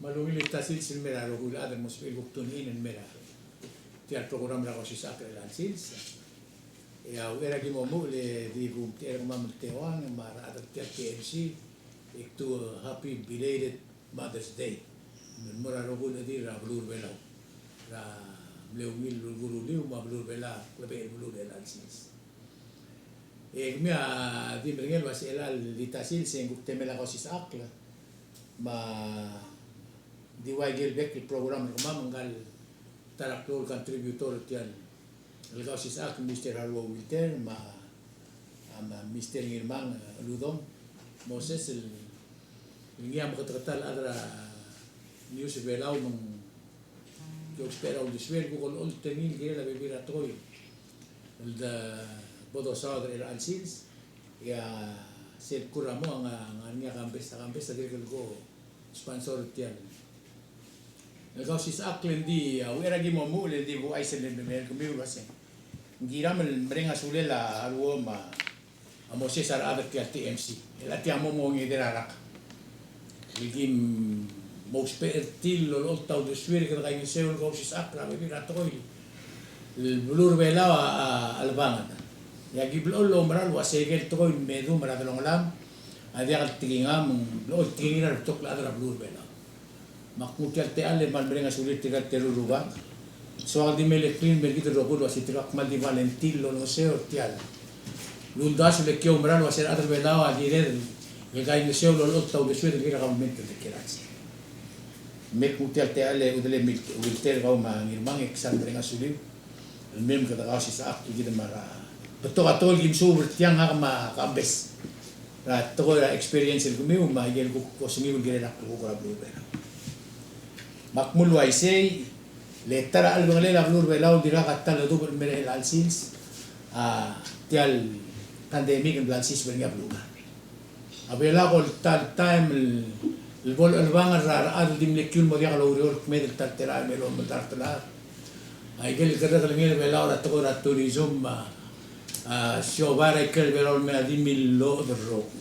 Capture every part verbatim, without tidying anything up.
Me a ungil el ta sils el mei er a rokui el chad el mo sebechel el kuk tune in el mei er tia el program er a Kausisechakl er chelecha el sils. E a uchei er a ki mo omuchel e di bo mtechei er kemam el teuang me a rechad er tia el T M C, e kdu happy belated Mother's Day el mo er a rokui el chad er a beluu er a Belau er a mle ungil el kuruliu me a beluu er a Belau, klebechel el beluu er chelecha el sils. E kemiu a di medengei el uasei chelecha el di ta sils e ng kuk temel a Kausisechakl, me a di ua ikel bek el program er kemam, ngka el ta er a klou el contributor er tia el Kausisechakl, Mister Haruo Wilter, me a, me a Mister Ngirmang, e, Uludong Moses, el ngii a meketeketang el chad er a news er a Belau, me ng ki ousbech er a uldesuel, kuk olecholt er ngii el kirel a bebil er a tekoi el de bo dosaod er chelecha el sils, e a sel kuk er a mo a ngar er ngii a Kambes, a Kambes a dirrek el ko sponsor er tia el Kausisechakl. E ng di, a, uchei er a ki mo omuchel e di bo uaisei el mei er kemiu el uasei ng kiram el mereng a sulel a Haruo me a a Moses a rechad er tia el T M C, el a tia mo mo ongedei er a rak el kim ousbech er tir el olecholt a uldesuir e kede kaingeseu el Kausisechakl er a bebil er a tekoi el beluu er a Belau a, a, a chelebangel. E a ki blechoel el oumera el uasei ikel tekoi el me dum er a delongelam a diak el tekingam, ng blechoel tekingir a rebetok el chad er a beluu er a Belau. Me ak nguu tia el techall e kmal mereng a sulir tirka el teru el rubak. Soak el di mle clear el mer kid el rokui el uasei tirka a kmal di volunteer el olengeseu er tia el uldasu el ki oumera el uasei a rechad er a Belau a kired el kaingeseu el olecholt a uldesued el kirel a kabelment el dekiei er a chelsel. Me ak nguu tia el techall e Udele Mil-, Wilter, kau me a Ngirmang, e kmal mereng a sulir el mei me kede kausisechakl el kid me a re betok a tekoi el kim suub er tiang, ngak me a Kambes, er a tekoi er a experience er kemiu me a ikel kuk osengiu el kirel a klukuk er a beluu er a Belau. Me ak mle uaisei, le ta er a chelebangelel a beluu er a Belau el dirkak a ta el ledubech el mei er chelecha el sils, a, tia el pandemic el bla lsiseb er ngii a beluu er a Belau. A Belau a ko el ta el taem el, el bo lechelebangel er a rechad el di mle kiu el mo diak loureor el kmeed el ta el telael me lomel a dart el chad. A ikel kerrek el ngii er a Belau er a tekoi er a tourism me a, a, siobai er a ikrel Belau el mei a di miloched el rokui.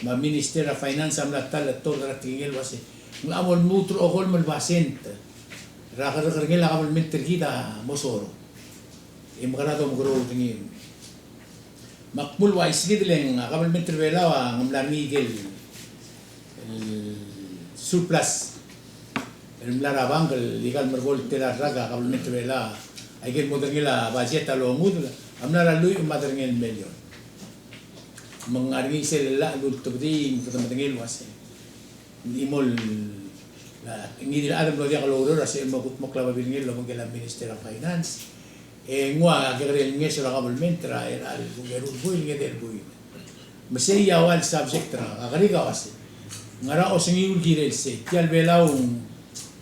Me a Minister er a Finance a mla ta el tuobed er a tekingel el uasei ng locha mo lmuut er a okolem el basent er a kerrekerngel a kabelment er kid a mo soro. E mekerang e domekeroul er ngii. Me ak mle uaisei kid le ng a kabelment er a Belau a ng mla er ngii ikel, el, surplus el mla er a bank el ikal merekong el tela el rak. A kabelment er a Belau a ikel mo derengel a budget a longudel a mla er a lluich me a derengel el million. Me ng ngar er ngii sel llach el ultebedii me kede medengei el uasei ng di mo el, a, ngii di el chad el mlo diak loureor a sel mo kudmokl a babilngel el obengkel a Minister er a Finance. E nguu a kekerei el ngeso er a kabelment er a, er a, el eru el buil, ngedei el buil. Me sei a ua el subject er a, a kerik a uasei, ngera osengiu el kirel sei, tia el Belau,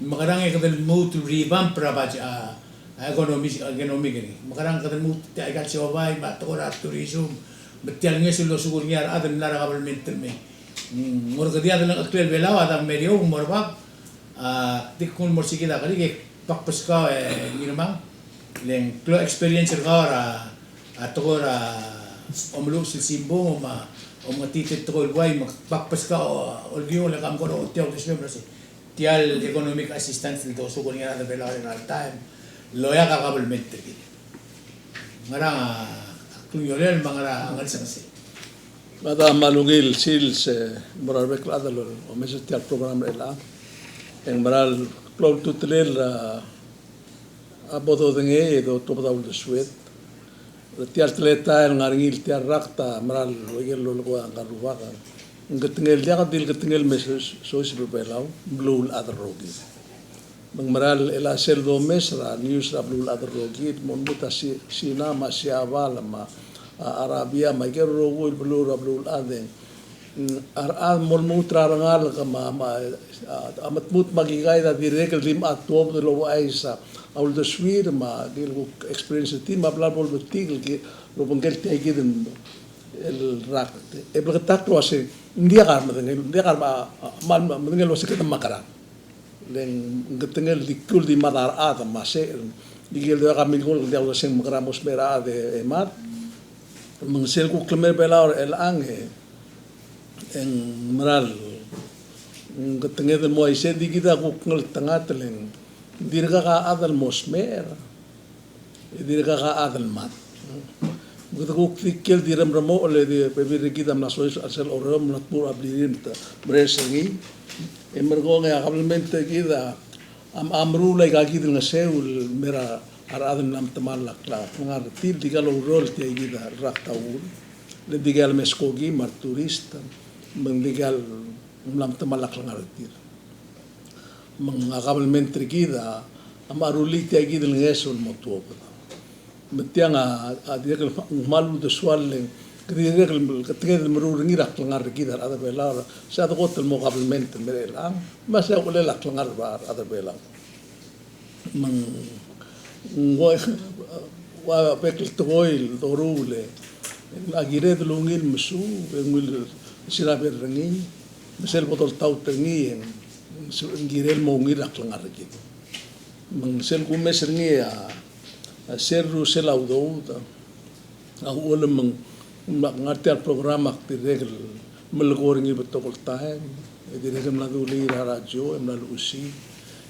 mekerang e kede lmuut el revamp er a budget, a, a economy, economic er ngii. Mekerang e kede lmuut tia ikal siobai me a tekoi er a tourism, me tia el ngeso el losukul er ngii a rechad el mla er a kabelment el mei. Mm, ng orrekedii a delengcheklir el Belau a dang meriou, ng mo er bab, a, di kuk mo er sei kid a kerik e bak beskau e Ngirmang, le ng klou a experience er kau er a, a tekoi er a omeluches el simbung me a omengetiterir a tekoi el buai, me bak beskau a olkiung le kam kora ochotii a uldesuem el uasei tia el economic assistance el dosukul er ngii a rechad er a Belau er a taem el oeak a kabelment er kid. Ngera a klungiolel me a ngera a ngelsengesel? Mada, me a ungil sils e mo er a rebek el chad el omes er tia el program er chelechang. E ng mera el klou a ultutelel er a bo dodengei e do, dotuobed a uldesued. Er tia el teletael el ngar er ngii el tia el rakt a mera el uaikel lolekoi a ngka el rubak, ng ketengel, diak di el ketengel el me so-, soiseb er a Belau, beluulechad el rokir. Me ng mera el chelecha sel domes er a news er a beluulechad el rokir, mo lmuut a Si-, Sina me a Siabal me a, a, Arabia me a ikel rokui el beluu er a beluulechad e ng, mm, a rechad a mo lmuut er a rengalek me a, me a, a, a metmut me a kikaid a dirrek el di mla tuobed el ouchais a uldesuir me a ikel kuk experience er tir me a bla bo lebetik el ki-, lobengkel tia kid el rakt. E bleketakl el uasei ng diak a medengei, ng diak a, a, a, medengei el uasei kede mekerang. Le ng ketengel di kul di mad a rechad me a se, ikel doak a milkol el diak losang me kede mo smecher a rechad e mad. Me ng sel kuk lemei er a Belau er chelechang e ng mera el Ng ketenged el mo uaisei, di kid a kuk ngeltengat el ng dirkak a chad el mo smecher, e dirkak a chad el mad. Kede kuk di kiei el di remremochel e di bebil er kid a mla soiseb er sel oureor me mla tmuu er a blirir me te meres er ngii. E merekong e a kabelment er kid a, a, a meruul aika kid el ngeseu el mei er a rechad el mla metemall a klengar er tir, dikea loureor tia kid a rak taul. Le dikea lemeskoki me a returist, me ng dikea mla metemall a klengar er tir. Me ng a kabelment er kid a, a mla rullii tia kid el ngeso el mo tuobed. Me tiang a, a dirrek el kmal uldesuel el, ke dirrek el ketenged el meruul er ngii er a klengar er kid a rechad er a Belau, se a dekot el mo kabelment el mei er chelechang, me se a uchelel a klengar er a rechad er a Belau. Me ng ng ua, ua bek el tekoi el doruul e ng kired el ungil mesuub, e ungil siraber er ngii, me sel bo doltaut er ngii e ng, ng kirel mo ungil a klengar er kid. Me ng sel kumes er ngii a, a sel rusel a udoud, a uchul me ng, me ng ngar tia el program ak dirrek el melekoi er ngii betok el taem, e dirrek el mla dulii er a radio, e mla luchesii,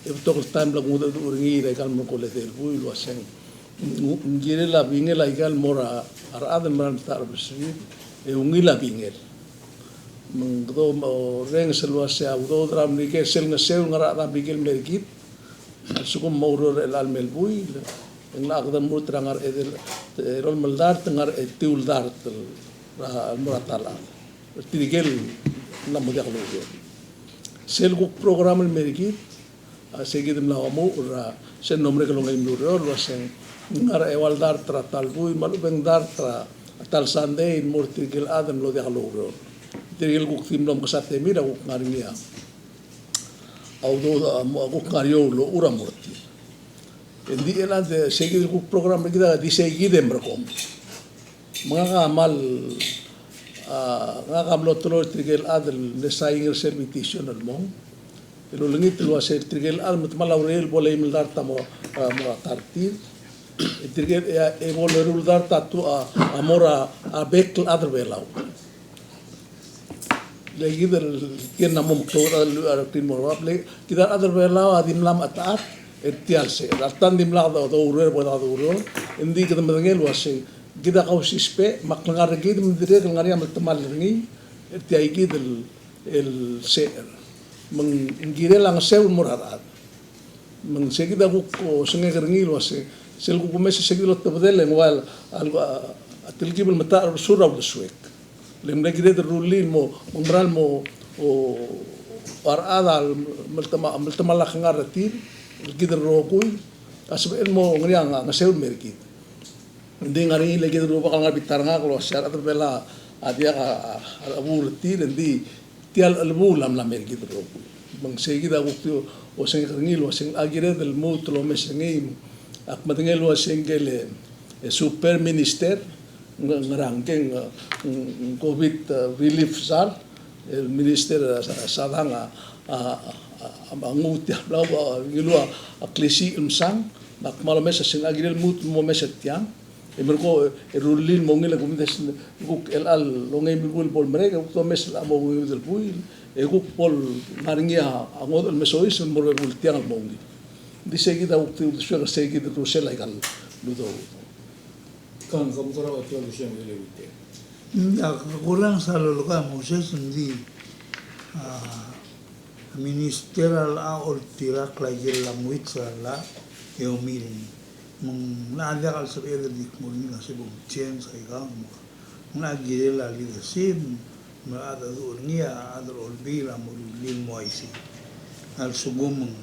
e betok el taem el kmo ng udoud er ngii er aika el melekoi el edei el buil el uaseng, ng kirel a bingel aika el mo er a rechad el mera el metacherbesul, e ungil a bingel. Me ng kede orrenges el uase a udoud er a Merikel, sel ngeseu el ngar er a chad er a Merikel el mei er kid, a lsekum mo oureor er chelecha el mei el buil, e ng locha kede lmuut er a ngar er a edei el, e, rolem el dart, ngar er a etiu el dart el, er a, el mo er a ta el chad. Tirke el mla mo diak loureor. Sel kuk program el mei er kid, a, se kid el mla omuchel er a, sel mlo merek el ongeim el ureor, el uaseng, ngar er a eua el dart er a ta el buil, me a lechub e ng dart er a ta el sandei, el mo er tirke el chad el mlo diak loureor. Tirke el kuk di mlo mekesai a temir a kuk ngar er ngii a a udoud a mo, a kuk ngar er eou el locha mo er tir. Engdi e le ng di se kid el kuk program er kid a di se kid e merekong. Me ngak a kmal, a, ngak a mlo teloi er tirke el chad el mle sain er sel petition el mong. El olengit el uase tirke el chad el metemall a urerir el bo leim el dart a mo, a, mo er a ta er tir. E tirke e, e bo leruul el dart a tu a, a mo er a, a bek el chad er a Belau. Le kid el, kid a mo meklou er a, er a kid mo er a bab, le kid a rechad er a Belau a di mla mechetechat er tia el secher. A lta ng dimlak do, doureor, bo doureor, engdi kede medengei el uase kid a kausisbech me a klengar er kid me ng dirrek el ngar er ngii a meletemall er ngii er tia kid el, el secher. Me ng kirel a ngeseu el mo er a rechad. Me ng se kid a kuk osengek er ngii el uase, sel kuk omes e se kid el otebedel e ng ua a, a, a telkib el metacherbesul er a uldesuek. Le ng mle kired el rullii el mo, me ng mera el mo, o, a rechad a meletemall, meletemall a klengar er tir, el kid el rokui, a sebechel el mo ngar er ngii a ngeseu el mei er kid. Ng di ngar er ngii le kid el rubak el ngar er a bita er ngak el uase a rechad er a Belau a diak a, a, a chebuul er tir, engdi tia el chelebuul a mla mei er kid el rokui. Me ng se kid a kuk di osengek er ngii el uase ng kired el lmuut el omes er ngii. Ak medengei el uase ngike el, e, super minister, ng-, ngerang, ngike ng, ng, ng COVID, e, relief czar, el minister, e, Sa-, Sadang a, a, a, a nguu tia el bla, a, ngiluu a klisiich el msang, me ak kmal omes el uase ng kirel lmuut el mo omes er tiang. E merekong, e rullii el mo ungil a kumes, kuk el chelecha el ongeim el buil bo lemerek, e kuk domes el mo ungil el buil, e kuk bo lengar er ngii a ngodech el mesois el mo er a bebul tiang el mo ungil. Ng di se kid a kuk di uldesuek er se kid el rusel aika el udoud. Kang, kemam kora ot el uase ng leuite. Mm, a, kurang sa lolekoi a Moses, ng di, a, Minister a locha oltirakl a ikel language er a llach e omiil. Me ng locha diak el sebeched el di kmo er ngii el uase bo mchange aika, me ng locha kirel a leadership, me a chad a duch er ngii a chad er a olbiil a mo rullii el mo uaisei. A lsekum ng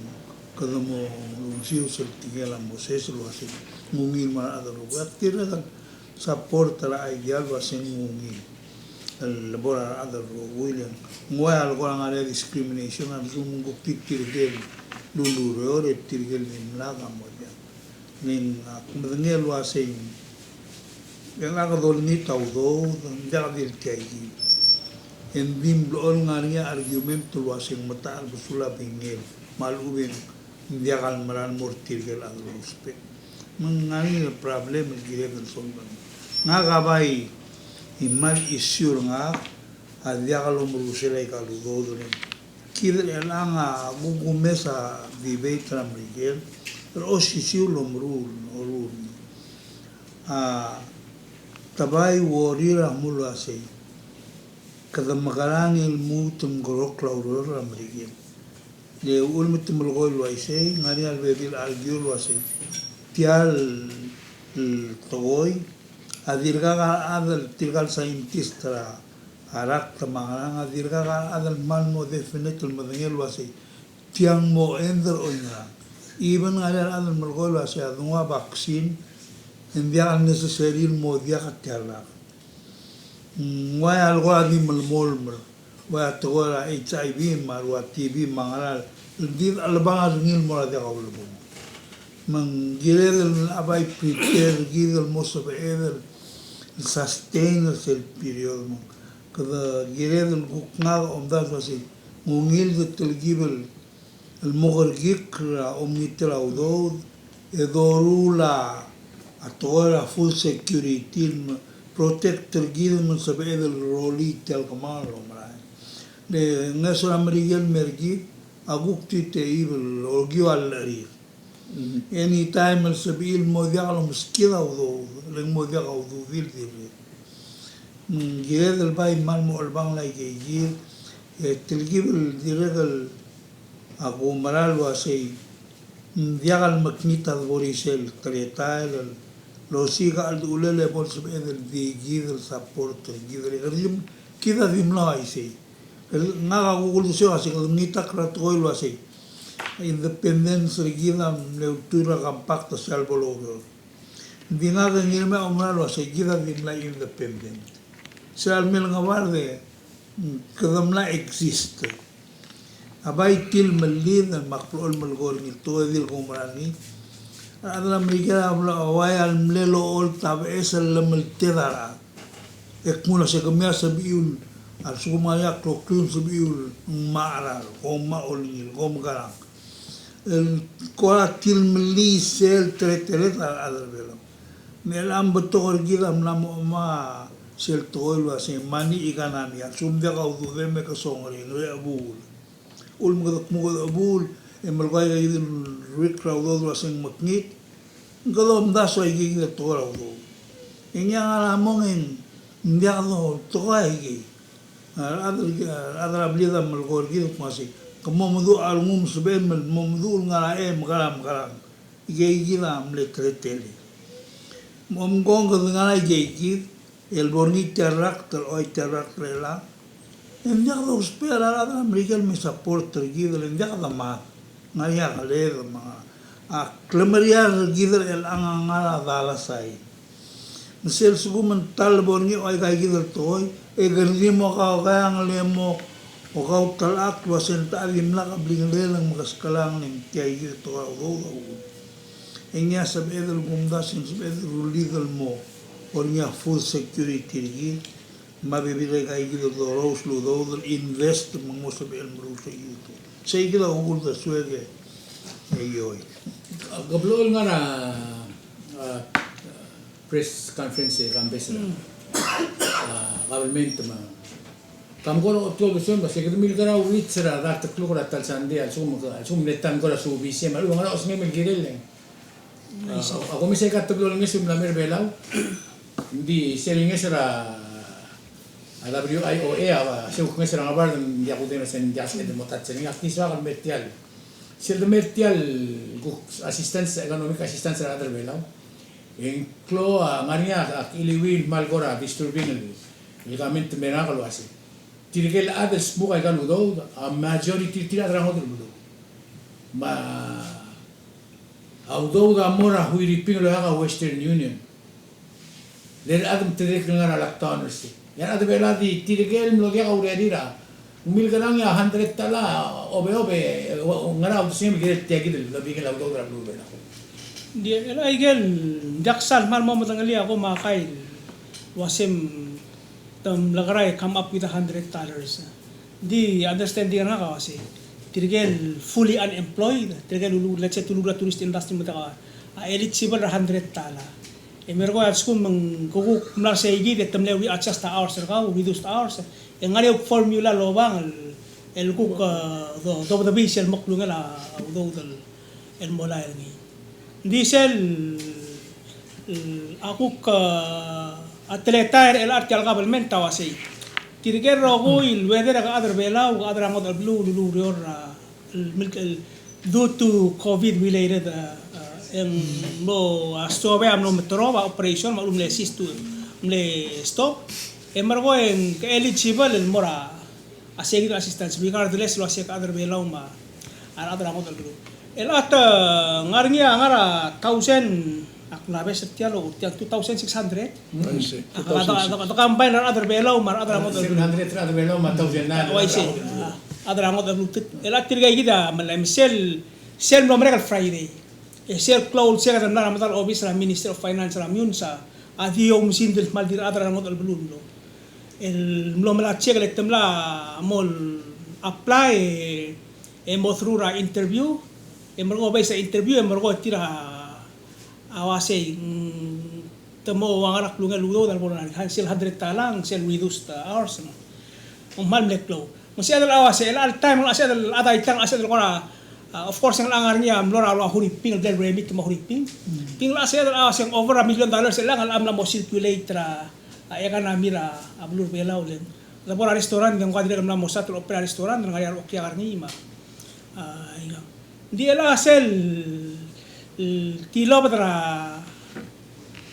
kede mo lusius el tirke el a Moses el uase ng ungil me a rechad el rokui, ak dirrek el support er a idea el uase ng ungil el lebo er a rechad el rokui, le ng ua a leko er a ngar er ngii a discrimination a lsekum ng kuk di tirke el lulureor e tirke el dimlak a mo diak. Le ng ak medengei el uase ng, e ngak a dolengit a udoud, ng diak di el tia ikid. E ng di mlo ngar er ngii a argument el uase ng metacherbesul a bingel, me a lechub e ng diak el mera el mo er tirke el chad el ousbech. Me ng ngar er ngii a problem el kired el solve. Ngak a bai, e mal issue er ngak a diak lomerusel aika el udoud el Kid er chelechang a kuk kumes a debate er a Merikel er a osisiu el omeruul, oruul. A, te bai uorir a kmo el uasei, kede mekerang el lmuut el mekeroul a ureor er a Merikel. Le uchul me te melekoi el uaisei, ng ngar er ngii a lebebil el argue el uasei, tia el tekoi a dirkak a rechad el, tirka el scientist er a rakt me a ngerang, a dirkak a rechad el kmal mo definite el medengei el uasei tiang mo end er oingerang. Even ng ngar er ngii a rechad el melekoi el uasei a dengua vaccine e ng diak el necessary el mo diak a tia el rakt. Ng ua a lekoi a di melemolem el ua a tekoi er a HIV me a rua TB me a ngerang el di chelebangel er ngii el mo er a diak a ulebongel. Me ng kired el bai prepare er kid el mo sebeched el sustain er sel period me kede kired el kuk ngak a omdasu el uasei ng ungil de telkib el el mo kerekikl er a omngitel a udoud, e doruul a tekoi er a food security, el me protect er kid me ng sebeched el rolii tia el kemanget el omerael. Le ngeso er a Merikel me er kid a kuk di teib el okiu a llecherir. Anytime el sebechir el mo diak lomeskid a udoud, le ng mo diak a ududir el dirrek. Mm, kired el bai kmal mo chelebangel aikeikid, e telkib el dirrek el a kumerang el uasei, mm, diak el mekngit a debo er isei el teletael el osiik a cheldechulel e bo lsebeched el di kid el support er kid el, kid a di mla uaisei. Ngak a kuk uldesuek el uasei, kede mengitakl er a tekoi el uasei, independence er kid a mle ultuil er a compact er sel bo loureor. Ng di ngak e ngii me a oumera el uasei kid a di mla independent. Sel lemei el ngebard e, mm, kede mla exist. A bai tilemellid me ak blechoel el melekoi er ngii el tekoi el di el kumerang er ngii. A rechad er a Merikel a mla ua el mle locholt a beches el llemelted a rechad. E kmo el uasei kemiu a sebechiu el, a lsekum ngar er ngii a kloklir e ng sebechiu el ngmai a cheral, kom ngmai a olengil, kom mekerang. El kora tilemellii sel teletelet a rechad er a Belau. Me chelechang betok er kid a mla mo ngmai sel tekoi el uasei money economy, a lsekum diak a ududem e ke songerii, ng ngar er ngii a chebuul. Uchul me kede kmo kede chebuul, e melekoi aikeikid el ruikl er a udoud el uasei ng mekngit, ng kede omdasu aikeikid el tekoi er a udoud. E ngii a ngar er a mong e ng diak doltekoi aikei. A rechad er, a rechad er a blid a melekoi er kid el kmo uasei, ke mo meduch a rengum el sebechem el mo meduch el ngar er a, e mekerang, mekerang. Aikeikid a mle teletelel. Me omkong kede ngar er a aikeikid el bo er ngii tia el rakt el, oi, tia el rakt er chelechang, e ng diak dousbech a rechad er a Merikel el me support er kid el, e ng diak de mad. Ng ngar er ngii a keled me a, a klemeriar er kid er chelechang a ngar er a dollar sign. Me sel lsekum ng ta el bo er ngii a ikaikid el tekoi, e kede di mo kaukeang el mo, o kautelechakl el uasei ng techa dimlak a blingelel e ng mekeskelang e ng tia ikid el tekoi er a udoud a uchul. E ngii a sebeched el kumdasu e ng sebeched el rullid el mo er ngii a food security er kid, me a bebil er a ikaikid el dorous el udoud el invest me ng mo sebechel el meruul er a iutu. Sei kid a kuk uldesuek e ioi. Ke blechoel ngar er a, a, press conference er a ambassador, a, government me a, kam kora otuobed el uasei, me se kede milkerang a wits er a dart el kluk er a ta el sandei, a lsekum, a lsekum ng mle ta el kora subisem, a lechub e ng ngar er a osengem el kirel e ng A, a, a komisai ka te blo el ngeso el mla mer Belau. Ng di sel ngeso er a, a W I O A, a, se kuk ngeso er a ngebard, ng diak kudengei er a se ng diak sebeched el mo touch er ngii, ak di soak el mer tia el. Sel de mer tia el kuk assistance, economic assistance er a rechad er Belau. E ng klou a ngar er ngii a, a, kiliuii el kmal kora disturbing el, el comment el mer ngak el uasei, tirke el chad el smuk aika el udoud, a majority er tir a chad er a ngodech el beluu. Me a udoud a mo er a Huiriping el oeak a Western Union. Le rechad me te dirrek el ngar er a lockdown er sei. E a rechad er Belau a di tirke el mlo diak a urerir a. Ng milkerang e a hundred dollar, obeob e, e, ngera a uldesuem el kirel tia kid el obengkel a udoud er a beluu er a Belau. Ng di el aikel, ng diak sal kmal mo medengelii a ko me a kai el uasem te mlekerang e come up with a hundred dollars. Ng di understanding er ngak a uasei, tirke el fully unemployed, tirke el ulu, let's say, te ulureor er a tourist industry me te kau a eligible er a hundred dollar. E merekong a lsekum ng kuk mla er sei kid e te mle readjust a hours er kau, reduced hours. E ng ngar er ngii a formula el obang el el kuk, e, do, dobedebii sel mo klungel a udoud el, el molai er ngii. Ng di sel, e, a kuk, e, a teletael er tia el government a uasei, tirke el rokui el uaisei er a rechad er a Belau, rechad er a ngodech el beluu el ulureor er a, el, el, due to COVID related, e, e, e ng mlo, a, stob a mlo meterob a operation me a lechub e ng mle cease to, mle stop. E merekong e ng eligible el mo er a a sei kid el assistance, regardless el uasei a rechad er a Belau me a rechad er a ngodech el beluu. El chad, e, ngar er ngii a ngar er a thousand, ak mla bes er tia el, tia two thousand six hundred. Mm. I see. A, a, a, a, a combine er a rechad er a Belau me a rechad er a ngodech el beluu. Six hundred er a rechad er a Belau me a thousand nine. Oh, I see. A, a rechad er a ngodech el beluu. El chad tirka kid a melai, me sel, sel mlo merek el Friday. E sel klou el check el mla er a medal obis er a Ministry of Finance er a Meyuns a di oumesingd el kmal di rechad er a ngodech el beluu el mlo. El mlo melai a check el te mla mo apply, e, e mo through er a interview, e merekong based er a interview, e merekong e tir a uasei, mm, te mo ua ngar er a klungel el udoud a lebo er ngii, sel hundred tala, sel reduced hours, no. Me ng kmal mle klou. Me sel chad el uasei, el chad el taem, el chad el chad el taem, el chad el kora, a, of course, ng ngar er ngii a mlo er a ua Huriping, el del Remit me a Huriping. Mm. Ng di el chad el uasei ng over a million dollars el chelechang el mla mo circulate er a, a, economy er a, a, beluu er a Belau el. Lebo er a restaurant, e ng kuk dirrek el mla mo start el operate a restaurant, e ng ngar er ngii a okiak er ngii me a, a, ikang. Ng di el chad sel, el tilobed er a,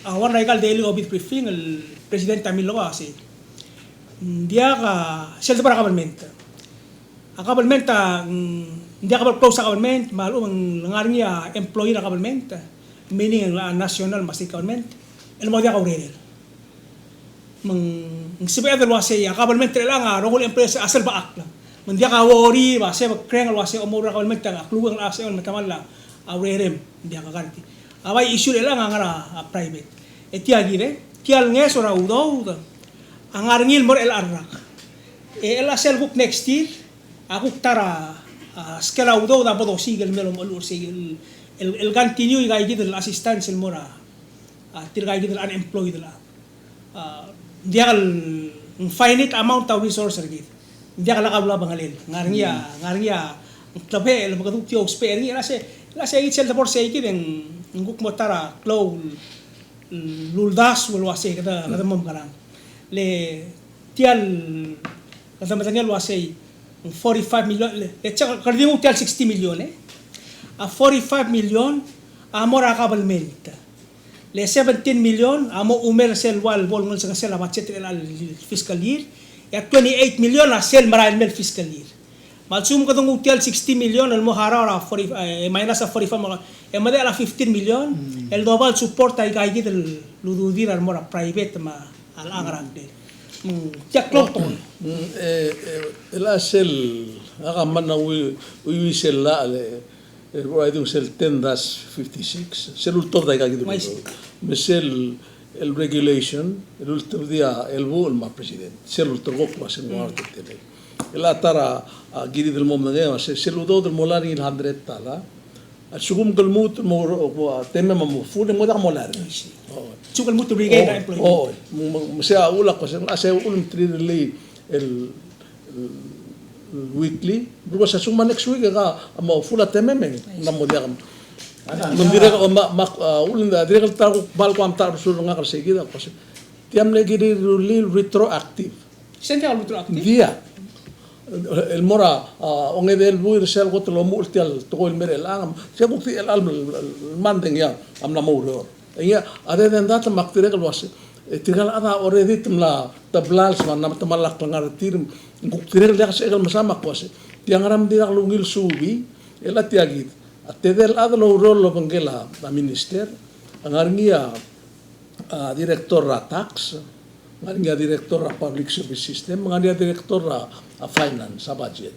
a, one er aika el daily obit briefing el president a milekoi a uasei, ng diak a sel debo er a government. A government a, mm, ng diak bo el close a government, me a lechub e ng ngar er ngii a employee er a government, meaning a national me a state government, el mo diak a urerel. Me ng sebeched el uasei a government er chelechang a rokui el employees a sel bechakl. Me ng diak a worry, me a se bekreng el uasei omourreng er a government a klukuk el uasei me te mla a urerem, ng diak a karti. A bai issue er chelechang a ngar er a, a, private. E tia kid e, tia el ngeso er a udoud a ngar er ngii el mo er chelecha el rak. E chelecha sel kuk next year a kuk ta er a, a, skel a udoud a bo dosiik el mei el omecheluch er sei el, el, el continue aika kid el assistance el mo er a, a, tirka kid el unemployed el chad. A, ng diak el, ng finite amount a resource er kid. Ng diak el lak a ua bengelel. Ngar er ngii a, ngar er ngii a, ng klebechel, me kede kuk di ousbech er ngii, el uasei, el uasei kid sel debo er sei kid e ng kuk mo ta er a klou el uldasu el uasei kede, kede mo mekerang. Le tia el, kede medengei el uasei, forty-five million, le, le check, kede di nguu tia el sixty million, e. A forty-five million a mo er a government. Le seventeen million a mo chumer sel ua el bo el ngelsengesel a budget er chelecha el fiscal year, e a twenty-eight million a sel merael mei el fiscal year. Me a lsekum kede nguu tia el sixty million el mo harau er a forty, e, minus a forty-five, e medechel a fifteen million, el doba el support aika kid el ududir a remo er a private me a, a, a ngerang. Mm, tia klou el tekoi. Mm, e, e, el chad sel, ak a mla ui, ui, ui sel llach, e, e, I think sel ten dash fifty-six, sel ultobed aika kid el udoud. Me sel, el regulation, el ultebedii a chelebuchel me a president. Sel ulterekokl el uasei ng ua er a ultebedii. El chad a ta er a, a, kired el mo medengei, se, sel udoud el molai er ngii el hundred tala. A lsekum ke lmuut el mo, mo, temem a mo full, e ng mo diak a molai er ngii. Lsekum ke lmuut el regain er a employment. O, me, me, me se a uchul a ko, se, a se uchul me te rirellii el, el, el weekly. Because a lsekum a next week e ke mo full a temem e ng mo diak. Me ng dirrek, me, me, a, uchul a dirrek el ta er a kuk bal kuk a mta er a besul er ngak el sei kid a ko se. Tia mle kirir el rullii el retroactive. Sel diak el retroactive? Ng diak. El mo er a, a, ongedei el buil er sel kot el omuchel tia el tekoi el mei er chelechang. Se kuk di chelecha el, el, el Monday ngii a mla mo oureor. E ngii a, other than that, me ak dirrek el uasei, e tirka el chad a already te mla teblals me a mla, te mla klengar er tir, ng kuk dirrek el diak sebechek el mesa me ak uasei. Tia ngera me ng dirkak lungil subii, e le tia kid. A tedei el chad el oureor el obengkel a, a minister, a ngar er ngii a, a director er a tax, ngar er ngii a director er a public service system, ngar er ngii a director er a, a finance, a budget.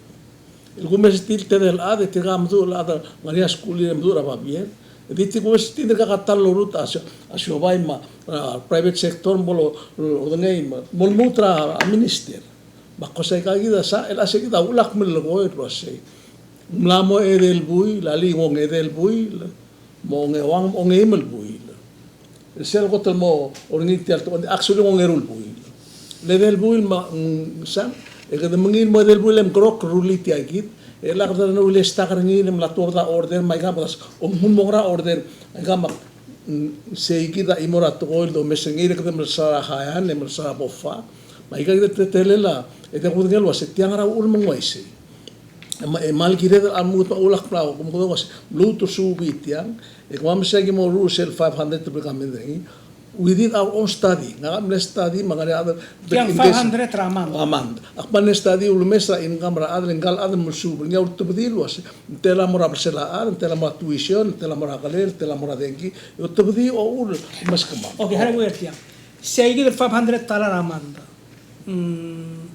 El kumes er tir el tedei el chad, e tirka a meduch el chad, ngar er ngii a skulir e meduch er a babier. E di tirka kumes er tir e tirka a ta el lorurt a sio-, a siobai me a, a, private sector me bo lo, lo, lodengei me, mo lmuut er a, a minister. Me ak ko sei aika kid a sa, el a sei kid a uchul ak melekoi el uasei. Ng mla mo edei el buil, a lenguu ng edei el buil, mo ongeuang, ongeim el buil. Sel kot el mo er ngii tia el tekoi, actually ng ongeru el buil. Le edei el buil me, mm, sang, E kede mengiil el mo edei el buil e mkerok, rullii tia kid. E chelecha kede rullii e stock er ngii e mla tuobed a order, me aika kede, o, ng mo er a order. Aika me, mm, sei kid a chimo er a tekoi el domes er ngii, e kede mesa er a Haian, e mesa er a Bofa. Me aika kid a teletelel a, e de kudengei el uase tiang a uchul me ng uaisei. E ma, e mal kired el lmuut me a uchul a kmo, kmo, kmo, mluut el suub tiang, e kemam sei a ki mo ruul sel five hundred el recommend er ngii. We did our own study. Ngak a mle study, me a ngar er ngii a other. Tiang five hundred er a month. A month. Ak mle study ulemes er a income er a chad, ngka el chad el mle suub er ngii, a ultebedii el uase, ng tela mo er a belsel a chad, ng tela mo er a tuition, ng tela mo er a kelel, ng tela mo er a dengki, e ultebedii a uchul el mes kemam. Okay, harau er tiang. Sei kid el five hundred dollar a month. Mm,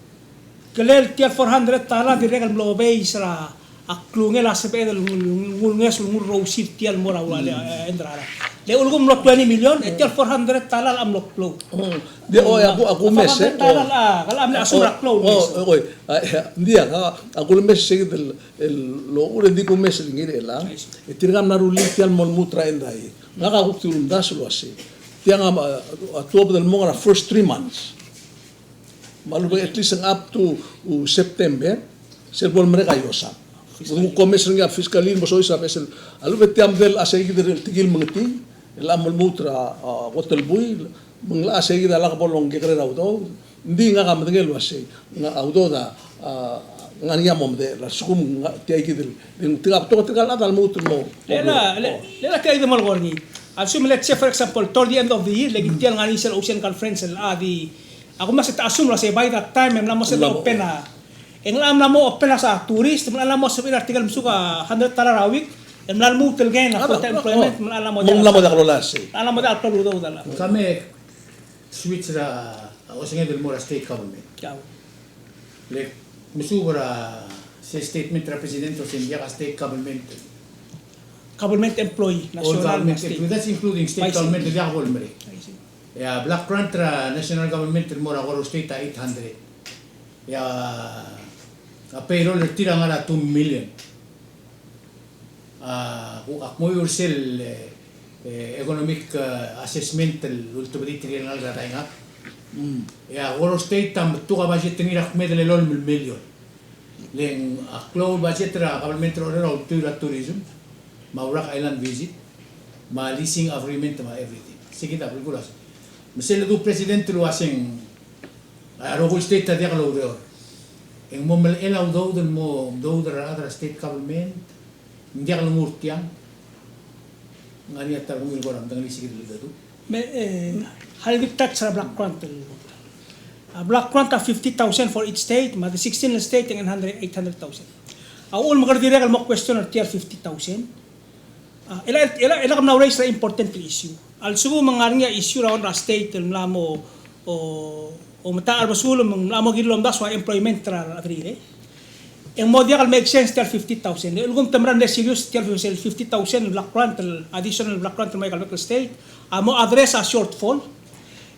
kelel tia el four hundred dollar a dirrek el mlo base er a klungel a sebeched el ngul-, ngulngeso el nguu el reusi er tia el mo er a ua le, e, e, end er a rak. Le ulekum mlo twenty million, e tia el four hundred dollar a mlo klou. Mm. Di, o, e, a ku-, a kumes, e. Four hundred dollar, o, a, kede mle assume er a klou el mes. O, o, a, e, ng di a, a, a kulemes sei kid el, el, lo, ure ng di kumes er ngii er chelechang. I see. E tirka a mla rullii tia el mo lmuut er a end er a year. Ngak a kuk di ulemdasu el uase, tiang a, a, a tuobed el mong er a first three months. Me a lechub e at least ng up to, uh, September, sel bo lemerek a iosang. Ng kuk kumes er ngii a fiscal year el mo soiseb er a beches el, a lechub e tia a medal a sei kid el tekingel mengetii, el a mo lmuut er a, a, kot el buil, me ng locha sei kid a lak bo longekereker a udoud, ng di ngak a medengei el uasei, ngak a udoud a, a, ngar er ngii a mo medechel, a lsekum ng tia kid el, ng tirka a betok tirka el chad a lmuut el mo. Le, le, le, le tia kid el mo er ngii. A lsekum, let's say, for example, toward the end of the year, le kid tia el ngar er ngii sel Ocean Conference el a di, a kumes e te assume el uasei by that time, e mla mo sel open a, e ng mla mo open a sa tourist, e mla mo sebechir a tirke el mesuk a hundred dollar a week, e mla lmuut el gain a full-time employment, e mla mo diak el klou el udoud a lak. Ka me switch er a osenged el mo er a state government. Le mesuub er a se statement er a president el uasei ng diak a state government. Government employee, national, government state employee, that's including state government, diak bo lemerek. E a block grant er a national government el mo er a Koror State a eight hundred. E a payroll er tir a ngar er a two million. A, ak mo er sel, e, e, economic, e, assessment el ultebedii tirke el ngalek er a Taingak. E a Koror State a metuk a budget er ngii er a kmeed el elolem el million. Le ng, a klou el budget er a government er a Oreor a ultuil er a tourism, me a Wrak Island visit, me a leasing agreement, me a everything. Sei kid a belkul a se. Me sel ledu president el uaseng, a rokui el state a diak loureor. E ng mo melechel a udoud el mo, udoud er a rechad er a state government, ng diak lenguu er tiang. Ng ngar er ngii a ta er kemiu el kora medengelii se kid el ledu. Me, e, a le di touch er a block grant el, a block grant a fifty thousand for each state, me a di sixteen el state e ng hundred, eight hundred thousand. A uchul me kede dirrek el mo question er tia el fifty thousand. A, e le, e le, e le ke mla raise er a important el issue. A lsekum e ng ngar er ngii a issue er a on er a state el mla mo, o, o meta er a besul me ng mla mo kirir el omdasu a employment er a rechad er tir, e ng mo diak el make sense tia el fifty thousand. E ulekum te mera el mle serious tia el fifty thousand el block grant, el additional block grant el mo er a bek el state a mo address a shortfall.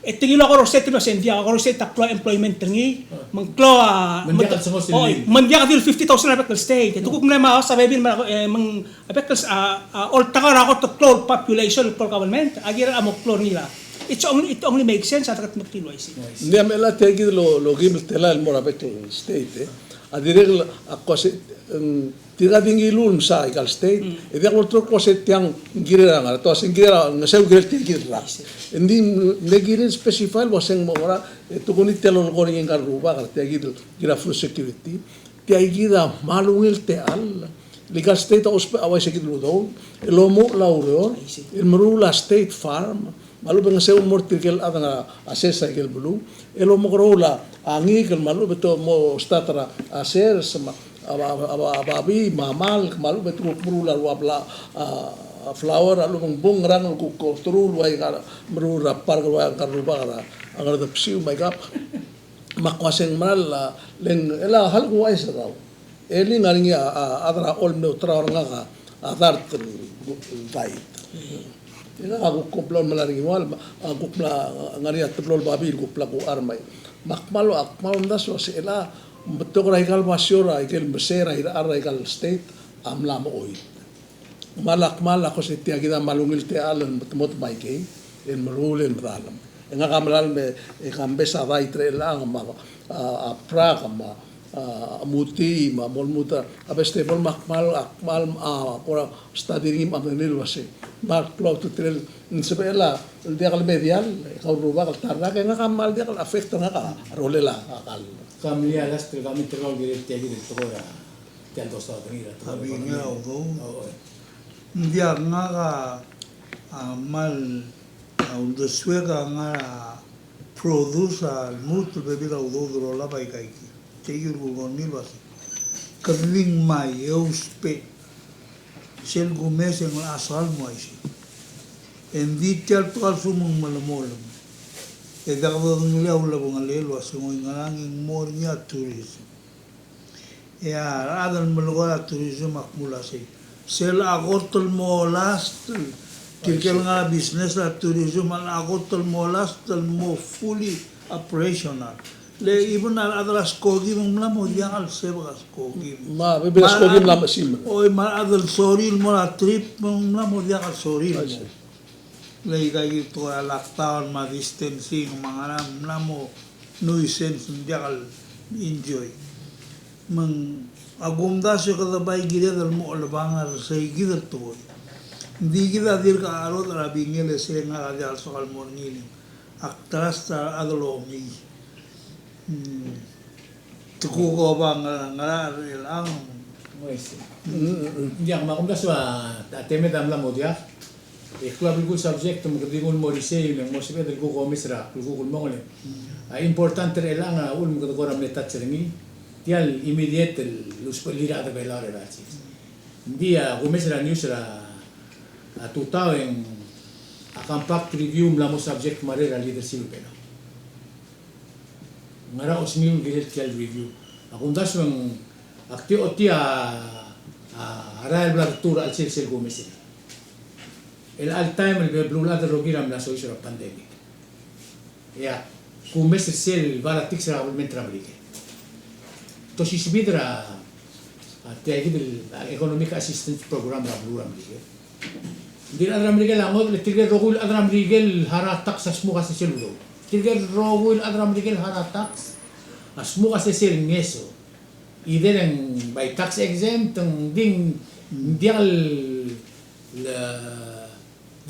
E te ngiluu a Koror State el uasei ng diak, a Koror State a klou a employment er ngii, me ng klou a, me ng diak el, o, me ng diak di el fifty thousand er a bek el state. E te kuk mle mo a bebil me, e, me ng a bek el, a, a, oltak er a kot el klou el population el klou el government, a kirel a mo klou er ngii er a. It's only, it only makes sense a dekedmeklii el uaisei. Ng di a mla tia kid el, el okeim el telael el mo er a bek el state, e. A dirrek el, a kmo se, ng, tirka di ngiluu el mesa aika el state, e diak lolterau el kmo se tiang ng kirel a ngar, te uasei ng kirel a, ng sei kirel tia kid el rak. Ng di ng kirel specify el uaseng mo er a, e, te kuk ngii tia el lolekoi er ngii ngka el rubak, tia kid el kirel a food security. Tia kid a kmal ungil techall. Aika el state a ousbech a uaisei kid el udoud el omuchel a ureor el meruul a state farm, me a lechub e ng sei a mo er tirke el chad el ngar er a sers er aike el beluu el omekeroul a ngikel, me a lechub e te mo start er a sers, me a, a, a, a babii, me a malk, me a lechub e te kuk meruul a ua bla, a, a flower, a lechub e ng bung ngerang el kuk oteruul el ua ngka el meruul er a park el ua ngka el rubak er a Ngardebsiu, me aika. Me ak uaseng meral, a, le ng, e le a hal kuk uaisei er kau. E le ng ngar er ngii a, a, a chad er a Ollei el mle olterau er ngak a dart el, el dait. E ngak a kuk kmal mla er ngii el ua, a kuk mla ngar er ngii a teblo el babii el kuk bla kuchar me. Me ak kmal, ak kmal omdasu el uasei e le ng betok er aika el basio er aike el mesa er a irechar er aika el state a mla mo oit. Me a lak, me a lak kmo se tia kid a kmal ungil techall el metemot me aikei el meruul el medalem. E ngak a melalem e, e kambes a dait er chelechang me a, a, a brak me a, a, mutii, me a mo lmuut a vegetable, me ak kmal, ak kmal, a, kora study er ngii me a medengei el uasei. Me a klou a ultutelel, ng sebechel a, el diak el medial, e kau el rubak el ta el rak, e ngak a kmal diak el affect er ngak a rolel a, a kall. Ka mle last el comment er kau el kirel tia kid el tekoi er a, tia el dosaod er ngii er a tekoi er a economy. A udoud. O, o. Ng diak, ngak a, a, kmal, a, uldesuek a ngar er a produce a lmuut el bebil er a udoud el olab a ikaikid. Tia kid el kuk ngii el uasei, kede di ngmai e ousbech sel kumes e ng locha soal el mo uaisei. E ng di tia el tekoi a lsekum ng melemolem, e diak dodengelii a ulebengelel el uasei ng oingerang e ng mo er ngii a tourism. E a rechad el melekoi er a tourism a kmo uasei, sel a kot el mo last, tirke el ngar er a business er a tourism a kot el mo last el mo fully operational. Le even a rechad er a skoki me ng mla mo diak el sebek a skoki. Me a bebil a skoki a mla mo simer. Oi, me a rechad el sorir el mo er a trip me ng mla mo diak el sorir el mo. Le ikaikid el tekoi er a lockdown me a distancing me a ngerang, ng mla mo nuisance, ng diak el enjoy. Me ng, a kumdasu e kede bai kired el mo chelebangel er seikid el tekoi. Ng di kid a dirk a cherodech er a bingel e sei ngak a diak el soak el mo er ngii. Ak trust a rechad el omii. Mm. Te kuk oba ngar er ngii el ang. Ng diak, me a kumdasu a temed a mla mo diak. E klou a belkul subject me kede di nguu el mo er isei, le ng mo sebeched el kuk omes er a klukuk el mong, le a important er chelechang a uchul me kede kora mle touch er ngii, tia el immediate el usbechir a rechad er a Belau er a sils. Ng di a kumes er a news er a, a tutau e ng a compact review a mla mo subject me a rechad er a leadership er a Belau. Ngera osengir el kirel tia el review? A kumdasu e ng, ak di ochotii a, a rael el bla detuu er a chelsel sel kumes er ngii. Chelecha el taem el beluulechad el rokir a mla soiseb er a pandemic. E a kumes er sel politics er a government er a Merikel. Te osisebid er a, a tia kid el, a, economic assistance program er a beluu er a Merikel. Ng di a rechad er a Merikel a ngodech, le tirke el rokui el chad er a Merikel el hire a tax a smuk a sesei el udoud. Tirke el rokui el chad er a Merikel el hire a tax a smuk a sesei el ngeso. Either ng bai tax exempt, ng di ng diak el, le,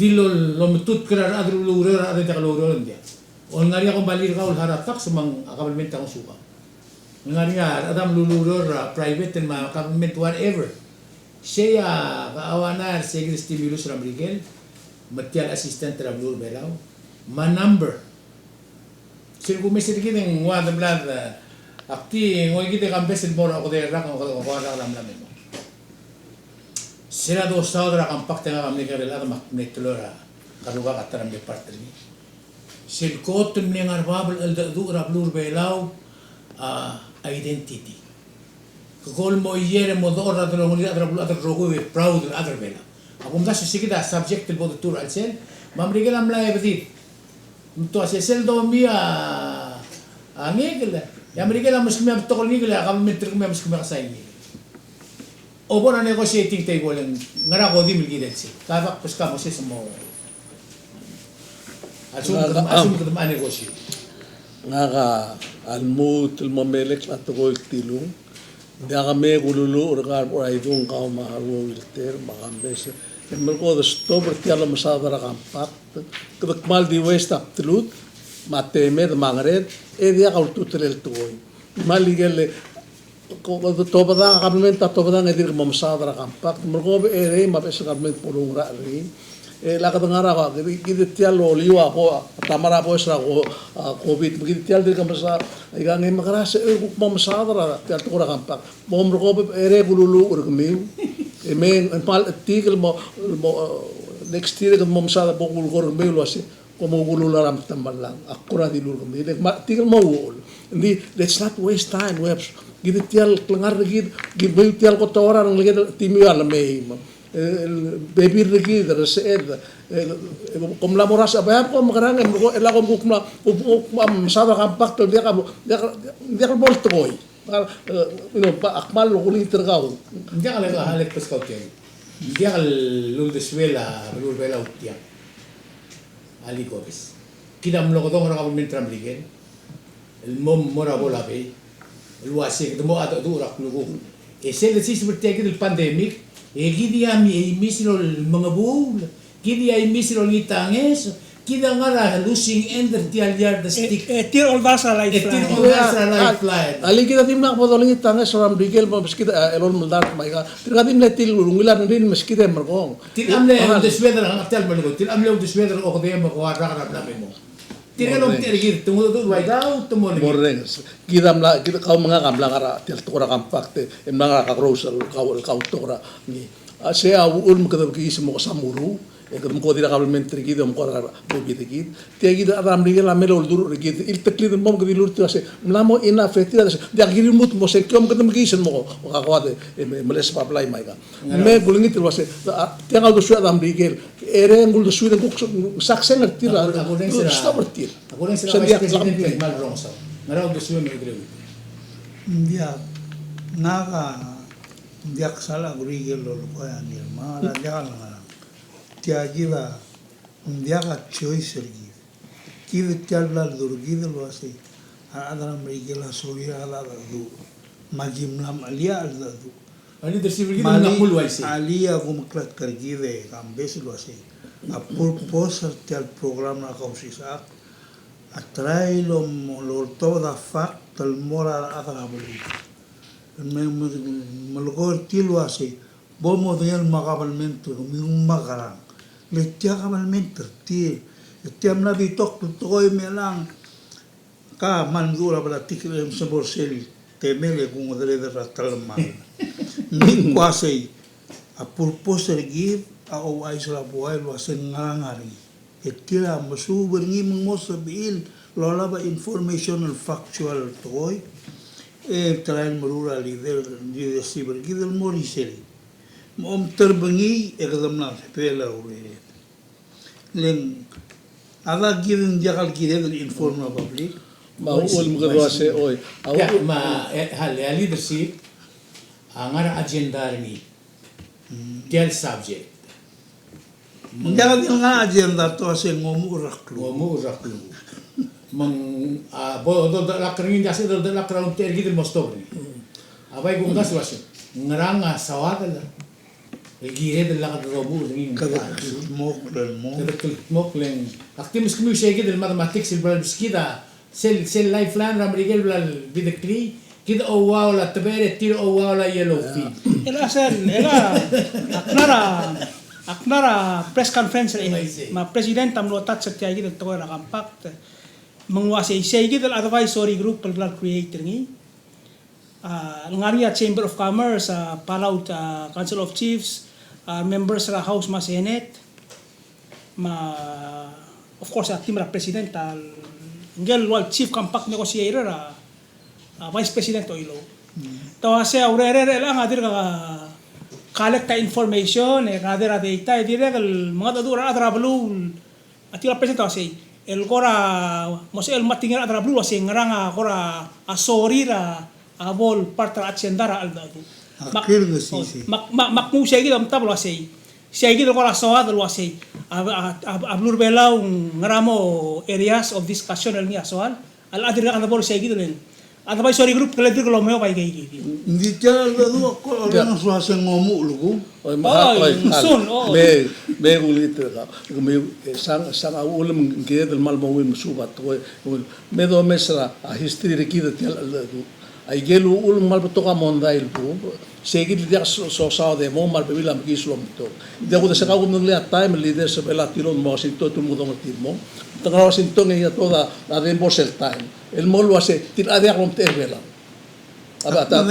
di lo, lometutk er a rechad el uluureor, a rechad el diak loureor, ng diak. Ng ngar er ngii a kombalii er kau el hire a tax me ng a government a ngosukau. Ng ngar er ngii a rechad el uluureor er a private me a government, whatever. Sei a, a ua ngera er se kid el stimulus er a Merikel, me tia el assistance er a beluu er a Belau, me a number. Sel kumes er kid e ng ua de bla de, ak di ngoi kid e kambes el mo er a okedei el rak, okedei el rak el mla me mo. Sel a dosaod er a compact e ngak a mle kekerei el chad me ak mle teloi er a rubak a ta er a mle part er ngii. Sel kot el mle ngar er a bab el cheldecheduch er a beluu er a Belau a identity. Ke kol mo ier e mo dechor er a delongelir a rechad er a beluulechad el rokui e proud el chad er a Belau. A kumdasu e se kid a subject el bo detuu er a chelsel, me a Merikel a mla ebedid. Me te uasei sel domii a, a ngikel, e a Merikel a meskemiu a betok el ngikel, e a government er kemiu a meskemiu a kesai el ngikel. Obo er a negotiating table e ng ngera kodim el kirel sei. Ka bak beskau a Moses mo. A lsekum kede, a lsekum kede mo negotiate. Ngak a lmuut el mo melekoi a tekoi el tilung. Ng diak me kululuuch er kau el bo er a idung, kau me a Ruo Wilter me a Kambes. E melekoi e de stop er tia el omesaod er a compact. Kede kmal di waste a bdelud me a temed me a ngered, e diak a ultutelel tekoi. Me a ikel Ko, ko, tobedang, a government a tobedang e dirk mo mesaod er a compact. Me ko bo er ngii me a beches el government bo lureng er ngii. E le kede ngar er a, kid tia el oliu a bo, a ta er a bo er a ko, a, COVID, me kid tia el dirk mesaod, e ng ngar er ngii me kora se, e, kuk mo mesaod er tia el tekoi er a compact. Bo mlo ko bo er ngii kululuuch er kemiu. E me ng kmal chetik el mo, mo, e, next year e kede mo mesaod bo kululuuch er kemiu el uase. Kom mo kululuuch er a metemellang, ak kora dilu er kemiu. Ng di, let's not waste time. We have, kid tia el klengar er kid, kid tia el kotor a rengeleked el timiu a lemei. E, el bebil er kid, er a sebeched, e, e, kom mla mo er a sebechel, kom mekerang, e, e, la kom kuk mla, kuk, kuk mla mesaod er a compact, diak, diak, diak bo el tekoi. Ak, e, you know, ba, ak kmal kulengit er kau. Ng diak le, a, le beskau tia. Ng diak luldesuel a beluu er a Belau tia. Alii, kobes. Kid a mlo kedong er a government er a Merikel el mo, mo er a bo el obey. El uase kede mo mengedecheduch er a klukuk. E sel lsiseb er tia kid el pandemic, e kid a mei, e miss el mengebuul, kid a miss el olengit a ngeso, kid a ngar er a losing end er tia el yardstick. E, e tir a oldars er a lifeline. E tir a oldars er a lifeline. Alii, kid a dimlak bo dolengit a ngeso er a Merikel, me meskid a, e, elolem el dart me aika. Tirka a di mle tir el ungil a rengrir el meskid e merekong. Tir a mle uldesued er a, tia el melekoi, tir a mle uldesued er a okedei me a rak er a bla mei mo. Tirka el omtechei er kid, te mo dodech el ua kau, te mo olengit. Morrenges. Kid a mla, kid, kau me ngak a mla ngar er tia el tekoi er a compact, e mla ngar er a kakerous el kau, el kau tekoi er a ngii. A, sei a uchul me kede mekiis el mo kesai a meruul, e kede mo ko er a kabelment er kid, e mo ko er a bebil er kid. Tia kid a rechad er a Merikel a mle oldurech er kid, ilteklid el mo me kede dilu er tir el uase, mla mo enough er tir, diak kirir el lmuut el mo sengkio me kede mekiis el mo, mo kakoad e, e, me, meleseb a blai me aika. Me kulengit el uase, a, tiang a uldesued a rechad er a Merikel, e ng uldesuir e ng kuk sakseng er tir a, a, a, stop er tir. According er a Vice President, e ng kmal wrong, so. Ngera uldesuem e ng dirrek. Ng diak, ngak a, ng diak sal agree el lolekoi a Ngirmang, a diak el ngerang. Tia kid a, ng diak a choice er kid. Kid tia el bla ledu er kid el uase, a rechad er a Merikel a sorir a cheldecheduch. Me aki mla mechelii a cheldecheduch. A leadership er kid a mla kmu el uaisei. Alii, a kumeklatk er kid e kambes el uasei. A purpose er tia el program er a Kausisechakl a try el mo, loltobed a fact el mo er a rechad er a beluu. Me, me, melekoi er tir el uasei, bo modengei el mo kabelment er kemiu me a kerang. Le tia kabelment er tir. E tia mla betok el tekoi me a lang. Ka kmal mdu er a bla tik el msa bo er sel temel e kungedereder er a telemall. Ng di kmo uasei, a purpose er kid a ouchais er a buai el uasei ng ngerang a rengii. E tir a mesuub er ngii me ng mo sebechir el olab a information el factual el tekoi. E try el meruul a leader, leadership er kid el mo er isei. Me omtab er ngii e kede mla sebechel a urered. Le ng, a da kid ng diak el kired el inform a public. Me a uchul me kede uase, oi. A uchul me a, e, hal, e a leadership a ngar er a agenda er ngii. Mm. Tia el subject. Ng diak di ngar er a agenda te uase ng omuchel er a klukuk. Omuchel er a klukuk. Me ng, a, bo, doldechelakl er ngii, ng diak se doldechelakl er a omtechei er kid el mo stop er ngii. Mm. A bai kuk ngas el uase, ngerang a soad el el kired el lak domuchel er ngii. Kede kldmokl el mo. Kede kldmokl el. Ak di meskemiu sei kid el mathematics el bla lebeskid a sel, sel lifeline er a Merikel el bla lebideklii, kid a ouaol a tebechel e tir a ouaol a yellowfin. El a sel, el a, ak mla er a, ak mla er a press conference er a, me a president a mlo touch er tia kid el tekoi er a compact. Me ng uasei, sei kid el advisory group el bla le create er ngii. A, ngar er ngii a Chamber of Commerce, a, Palau, a, Council of Chiefs, a, members er a House me a Senate, me a, of course, a team er a President, a, ngike el ua el Chief Compact Negotiator, a, a, Vice President Oilouch. Mm. Te uase a urerel er chelechang a dirk collect a information, e gather a data, e dirrek el mengedecheduch er a rechad er a beluu, a tirka el president a uasei, el kora, mo sebechel el meeting er a rechad er a beluu el uasei, ngerang a kora, a sorir a, a bo el part er a agenda er a cheldecheduch. A mak, clear ngesisei. Me ak, me ak, me ak nguu sei kid a omtab el uasei. Sei kid el kora soad el uasei. A, a, a, a beluu er a Belau, ngerang mo areas of discussion el ngii a soal. A le dirrek el bo er sei kid el advisory group, kele dirk el omeob a ika kid. Ng di tia el cheldecheduch a ko, a le ng soal se ng omuchel el kuk. Oi, me a, oi, oi, me, soon, oi. Me, me kulengit er kau. Me, e, sang, sang a uchul me ng kired el kmal mo ungil mesuub a tekoi, me domes er a, a history er kid er tia el cheldecheduch. Aike el uchul me ng kmal betok a mondai el kuk. Sei kid el diak so, sosaod e mo, me a rebebil a mekiis el omtok. Diak kudes e kau kumedengelii a taem el leaders er a Belau a tilobed el mo er a Washington, te ulemkedong er tir el mo. Te ngar er a Washington e a todang a debo er sel taem el mo el uase, tir a diak lomtechei er a Belau. A, a, a, a,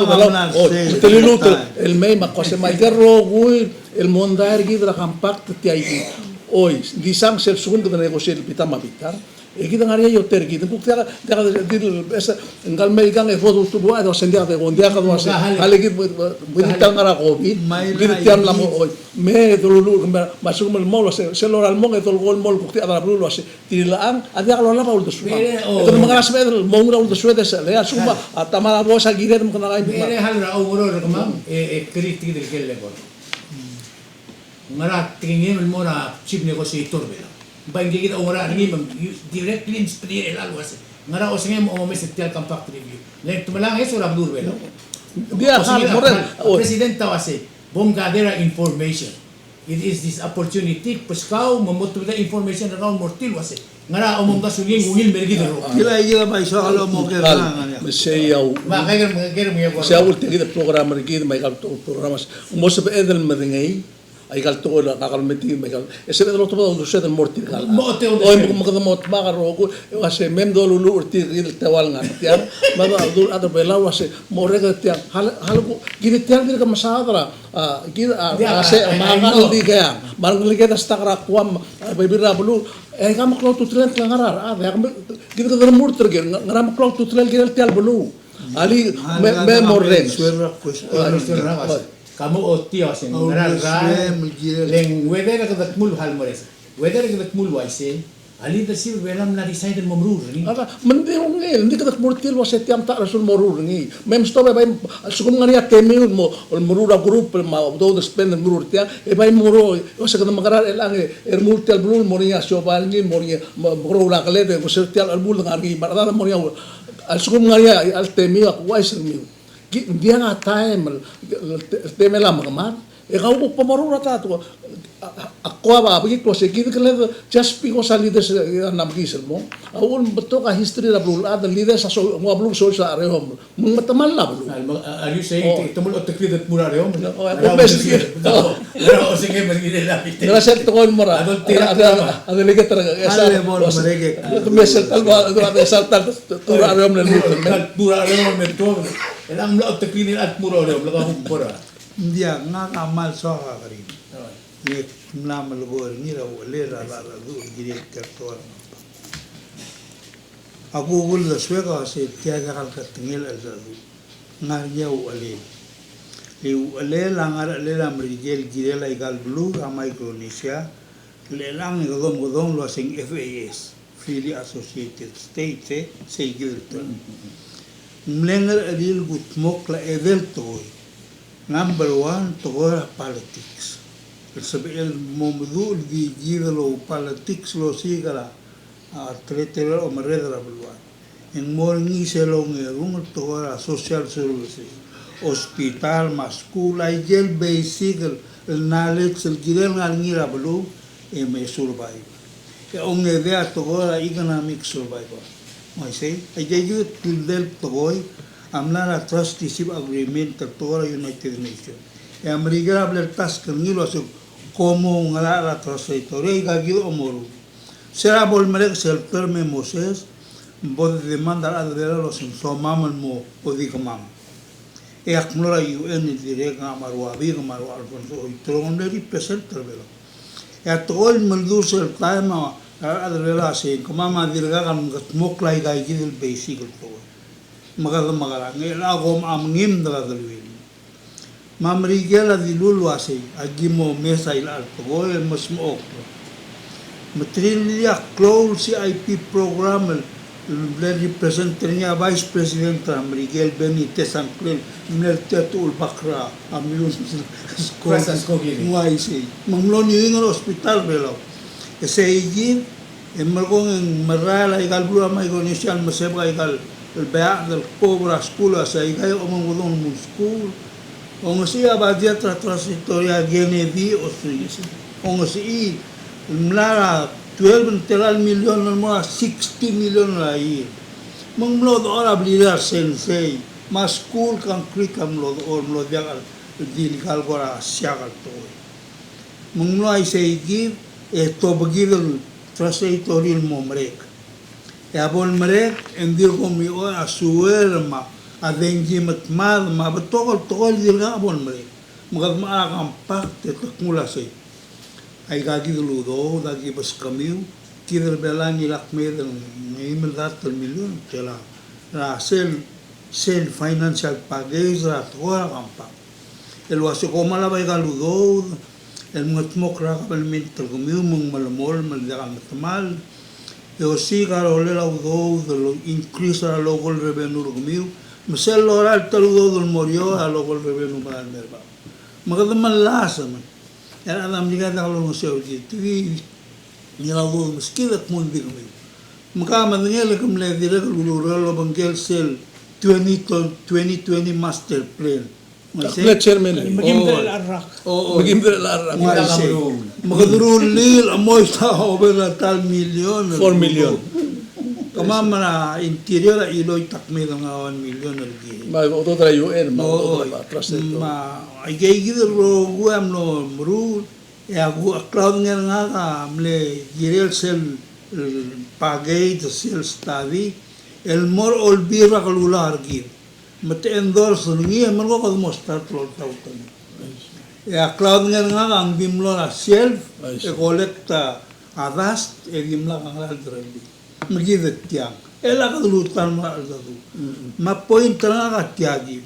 a, a, oi, te liluut el mei me ak uase, me aike el rokui el mondai er kid er a compact tia kid. Oi, di sang sel lsekum kede negotiate el bita me a bita. E kid a ngar er ngii a ioter er kid, ng kuk diak, diak di, es, ngka el mei kang e bo dultebechel, e doasei ng diak de, ng diak de uase, hale kid, bo, bo, bo di ta el ngar er a COVID, kid tia el mla mo, oi, me doluluuch, me, me a lsekum el mo el uase, sel lorael mong e dolekoi el mo el kuk tia el chad er a beluu el uase, tirelechang a diak lolab a uldesued. E kede mengerang a sebeched el mo ungil a uldesued e sel, e a lsekum a, a ta me a bo sel kired me kede ngai. Hal er a oureor er kemam, e, e, kede tia kid el kel level. Ngera tekingem el mo er a chief negotiator er a Belau. Bai ngike kid a oungerachel er ngii me ng directly msubedii er chelecha el uase, Ngera osengem el omes er tia el compact review? Le ng te melanges er a beluu er a Belau. Diak, osengem a, morrel, a president a uase, bo mgather a information. It is this opportunity, beskau, me mo tobed a information er kau el mo er tir el uase ngera a omdasu er ngii, ungil me er kid el rokui. Kid a, kid a bai soak el omoker er ngii. Me sei a u-, me sei a ultekid el program er kid, me aika el tekoi el program, mo sebeched el medengei aika el tekoi el kakermetik, me aika el, e sebeched el otobed a uldesued el mo er tirka el, oi, me kede mo dmak a rokui, e uase me mdoluluuch er tir el teual ngar tiang, me a dul chad er Belau el uase mo orreked tiang, hal-, hal-, kid tiang dirk mesaod er a A, kid a, a, se, a, me a ngar er ngii a, me a ngar er ngii a stak er a Guam, a, bebil er a beluu, e aika meklou a ultutelel el ngar er a, a, kid kede remurt er ker, ngera meklou a ultutelel el kirel tia el beluu. Alii, me, me mo rrenges. Ka mo ochotii a uase, ngera el rael, le ng whether kede kmu el hal mores. Whether kede kmu el uaisei, a leadership er a Belau a mla decide el mo meruul er ngii. Aka, me ng di ungil, ng di kede kmu er tir el uase tia mta er a lsekum e meruul er ngii. Me msto e bai, a lsekum ng ngar er ngii a temiu el mo, el meruul a group, me a udoud el spend el meruul er tia, e bai meruul, e uase kede mekerang er chelechang e remuul tia el beluu el mo er ngii a siobai er ngii, mo er ngii, mo, mo meruul a keled, e uase tia el chelebuul el ngar er ngii, me a rechad a mo er ngii a, a lsekum ng ngar er ngii a, a temiu, a kuchais er kemiu. Ki, ng diak a taem el, el, el temel a mekemad. E kau kuk bo moruul er a ta, a, a, a koab a bekikl el uase kid el keled, just because a leaders, e, a mla mekiis el mong. A uchul me ng betok a history er a beluulechad, leaders a so, ng ua beluu a soiseb er a chereomel. Me ng metemall a beluu. Are you saying te, te mlo oteklid el tmuu er a chereomel? No, o, e, a, o, mes, o, o, o, sel tekoi el mo er a, a, a, a, a delegate er a, e, sal, o, mes el tal, a, a, sal tal, tmuu er a chereomel el mo. Tal tmuu er a chereomel el mo. E ng mlo oteklid el tmuu er a chereomel, e kuk bo er a Ng diak, ngak a kmal soak a kerim. Oi. Ngak a mla melekoi er ngii er a uchelel a rechad er a Belau el kirel tia el tekoi er a Compact. A kuk uldesuek a uase tia diak el ketengel el cheldecheduch. Ng ngar er ngii a uchelel. E uchelel a ngar er a chelsel a Merikel el kirel aika el beluu er a Micronesia, el chelechang e kede omekedong el uase ng F A S, Freely Associated States, e, sei kid el term. Ng mle ngerchelir el kudmokl a edei el tekoi. Number one, tekoi er a politics. El sebechel el mo meduch el di kid el ou politics el osiik er a, a, territorial omerreder er a beluad. E ng mo er ngii sel ongerung el tekoi er a social services, hospital, me a skuul, aike el basic el, el knowledge el kirel ngar er ngii er a beluu, e me survive. E ongedei a tekoi er a economic survival. Me uaisei, aike el kid el tekoi a mla er a trusteeship agreement el tekoi er a United Nations. E a Merikel a bla el task er ngii el uase kom oungerachel er a trust territory, aika kid a omeruul. Se er a bo lemerek sel term e Moses, bo de demand a rechad er a Belau el uase ng somam el mo di kemam. E ak mlo er a U N el dirrek, ngak me a Ruabik me a Ruabik Alfonso Oiterong el mle represent er a Belau. E a tekoi el mle durs el taem a rechad er a Belau a sei, kemam a dirkak el mengedmokl aika kid el basic el tekoi. Me kede mekerang, e le kom a mengim de ka deleuill. Me a Merikel a dilu el uasei, aki mo mes a ilecha el tekoi el mesmechokl. Me te rirellii a klou el C I P program el, el mle represent er ngii a Vice President er a Merikel, Benny Tezangklel, el mle er tia el techur el bak er a Meyuns el skoki. Ng uaisei. Me ng mlo New England Hospital er a Belau. E sei kid, e merekong e ng merael aika el beluu er a Micronesia el mesebek aika el beachel el kbo er a skuul, a sei aika e omengekedong el mo skuul. Ongesechii a budget er a trust territory a Kennedy, osisiu. Ongesechii, el mla er a twelve ng tela el million el mo er a sixty million er a year. Me ng mlo dechor a blirir a resensei, me a skuul, concrete a mlo dechor, mlo diak el di el kal kora siak el tekoi. Me ng mlo uaisei kid, e tobekid el trust territory el mo merek. E a bo lemerek, e ng dirk omechoel a sewer me a dengki me a dmad me a betok el tekoi el dirkak bo lemerek. Me kede mechar a compact e te kmu el uasei, aika kid el udoud a ki beskemiu, kid er a Belau a ngilai a kmeed el ngeim el dart el million, tela er a sel, sel financial package er a tekoi er a compact. El uase kom a lebo aika el udoud el mengedmokl er a kabelment er kemiu me ng melemolem el diak el metemall, e osiik a rolel a udoud el increase er a local revenue er kemiu, me sel lorael tia el udoud el mo er eou a local revenue me a lmer bab. Me kede mellasem. E a rechad er a Merikel a diak lolengeseu er kid, te di ngilai a udoud el meskid e kmo ng di kemiu. Me ke medengei el ke mle dirrek el ulureor el obengkel sel twenty, twenty twenty master plan. Ak mle chairman e. Me kim dirrek el rak. O, o. Me kim dirrek el rak. Uaisei. Me kede rullii el chemoit a over a ta el million. Four million. Kemam er a Interior a chiloit a kmeed el ngar a one million el kirel. Me a otobed er a U N, me a otobed er a trust. Me aikeikid el rokui a mlo meruul, e a ku, a klaodengei er ngak a mle kirel sel, el package, sel study, el mo er a Olbiil er a Kelulau er kid. Me te endorse er ngii e merekong kede mo start el oltaut er ngii. E a klaodengei er ngak a ng di mlo er a shelf, e collect a dust, e dimlak a ngera el derellii. Me kid a tiang. E le kede luut el mo er a cheldecheduch. Me a point er ngak a tia kid.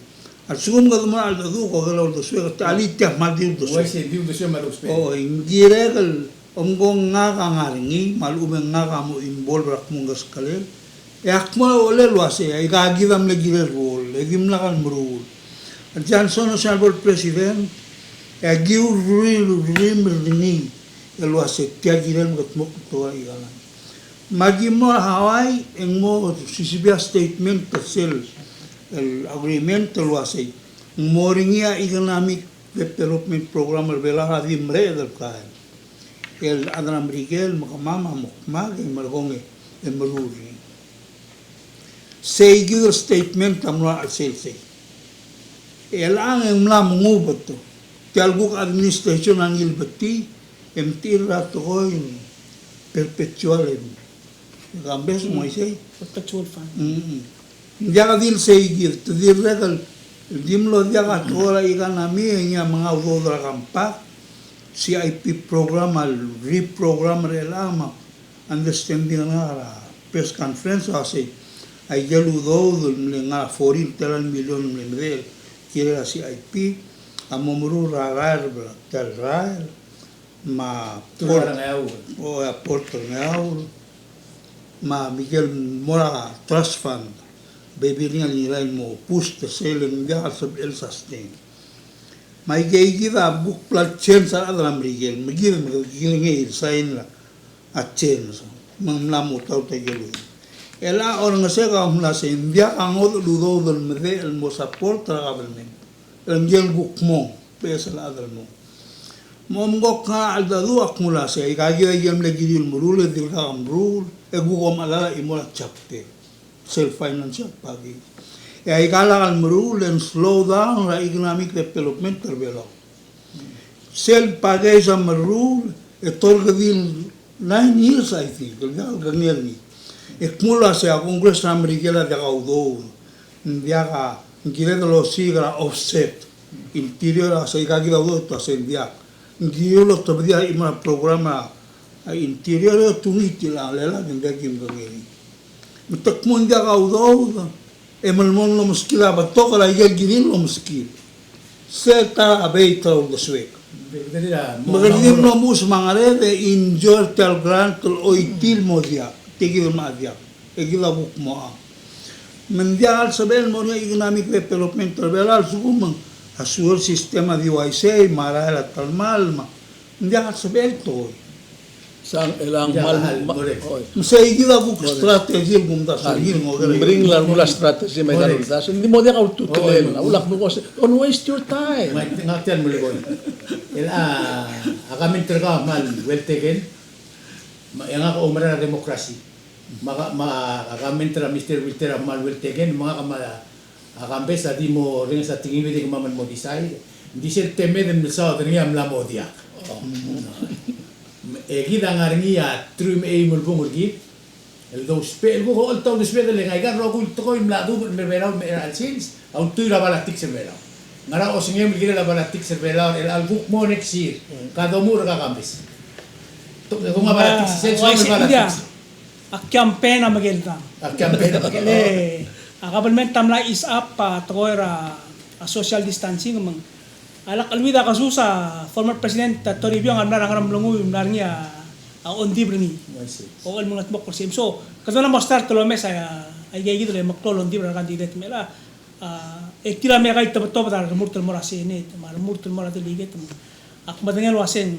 A lsekum kede mo er a cheldecheduch, ko kede uldesuek, e te alii tia kmal di uldesuek. Uaisei, di uldesuek me a dousbech. O, ng kirek el Omko ngak a ngar er ngii, me a lechub e ngak a mo involve er a kmo ng keskelel. E ak mo er a uchelel el uasei, aika kid a mle kirel el role, e dimlak el meruul. A Johnson a sel bo el president, e aki uriul er ngii el uasei tia kirel me kede mo kldmokl er a economy. Me aki mo er a Hawaii, e ng mo sisibii a statement er sel, el agreement el uasei, ng mo er ngii a economic development program er a Belau a di mereched el kael. El chad er a Merikel me kemam a mo kmak e merekong e meruul er ngii. Sei kid el statement a mlo er a chelsel sei. E chelechang e ng mla mengubeto. Tia el kuk administration a ngilbetii, e mtechir er a tekoi el perpetual e Kambes, mm, me uaisei. Perpetual fund. Mm. Ng diak di el sei kid, te dirrek el di mlo diak a tekoi er a economy, e ngii a menga udoud er a compact, C I P program a reprogram er chelechang, me a understanding er ngak er a press conference a uasei, aike el udoud el mle ngar er a foreign, tela el million el mle medechel el kirel a C I P, a mo meruul er a rael, tia el rael, me a port, o, a port er a Ngeaur, me a Merikel mo er a trust fund, bebil er ngii a ngilai el mo boost er sel, e ng diak el sebechel el sustain. Me aikeikid a kuk bla el change a rechad er a Merikel, me kid me kilengei el sign er a change, me ng mla mo taut a ikel udoud. E a orrenges e kau mla sei, ng diak a ngodech el udoud el medechel el mo support er a government. El ngii el kuk mong, beches el chad el mong. Me omko kngar er a cheldecheduch a kmo uasei, aika kid a ikel mle kiriu el meruul, e dirkak meruul, e kuk omechell a chimo er a chapter, sel financial package. E aika lak el meruul, e ng slow down er a economic development er a Belau. Sel package a meruul, e torkedil nine years, I think, el diak el kengei er ngii. E kmo uasei a Congress er a Merikel a diak a udoud. Ng diak a, ng kired el osiik er a offset. Interior a sei, aika kid a udoud a sei, ng diak. Ng kiriu el otobedii a chimo er a program er a Interior e otungii tia el, le lak, ng diak kim kengei er ngii. Me te kmo ng diak a udoud, e melemolem el omeskid a betok er a ikel kirir el omeskid. Se ta er a beit er a uldesuek. Me kede di mlo muches me a ngered e enjoy er tia el grant el choitii el mo diak, tia kid el mla diak. E kid a kuk mo a. Me ng diak el sebechel el mo er ngii a economic development er a Belau a lsekum a sewer system a di uaisei, me a rael a telemall, me ng diak el sebechel el tekoi. Sang, e le ng kmal, me sei kid a kuk strategy el kumdasu er ngii el mo ker. Bring a rechad el strategy me a rechad el uldasu. Ng di mo diak a ultutelel. A ulak mo ko se, don't waste your time. Ngak tia el melekoi. E le a, a comment er kau a kmal well taken. Me ngak a oumerang er a democracy. Me a, me a comment er a Mister Wilter a kmal well taken. Me ngak me a A Kambes a di mo orrenges a tekingir e di kemam el mo decide. Ng di sel temed el mle saod er ngii a mla mo diak. E kid a ngar er ngii a teruich me a eim el bung er kid el dousbech, el kuk oltaut el dousbech el ngar er ngii a rokui el tekoi el mla dubech el mei er a Belau el mei er a chelsel, a ultuil er a politics er a Belau. Ngera osengem el kirel a politics er a Belau er chelecha el kuk mo next year? Ka domuchel er kau Kambes. Te kung a politics, sel soam el politics. A campaign a mekeldan. A campaign a mekeldan. Le, a government a mla ease up a tekoi er a, a social distancing me ng. A lak cheleuid a kesus a former President a Toribiong a mla er a Ngeremlengui, mla er ngii a, a ongdibel er ngii. I see. Ochel me ng mengedmokl er sei. So, kede mla mo start el omes a, a ikeikid el meklou el ongdibel er a candidate me a, a, e tir a meketebetobed a remurt el mo er a Senate, me a remurt el mo er a delegate me. Ak medengei el uaseng,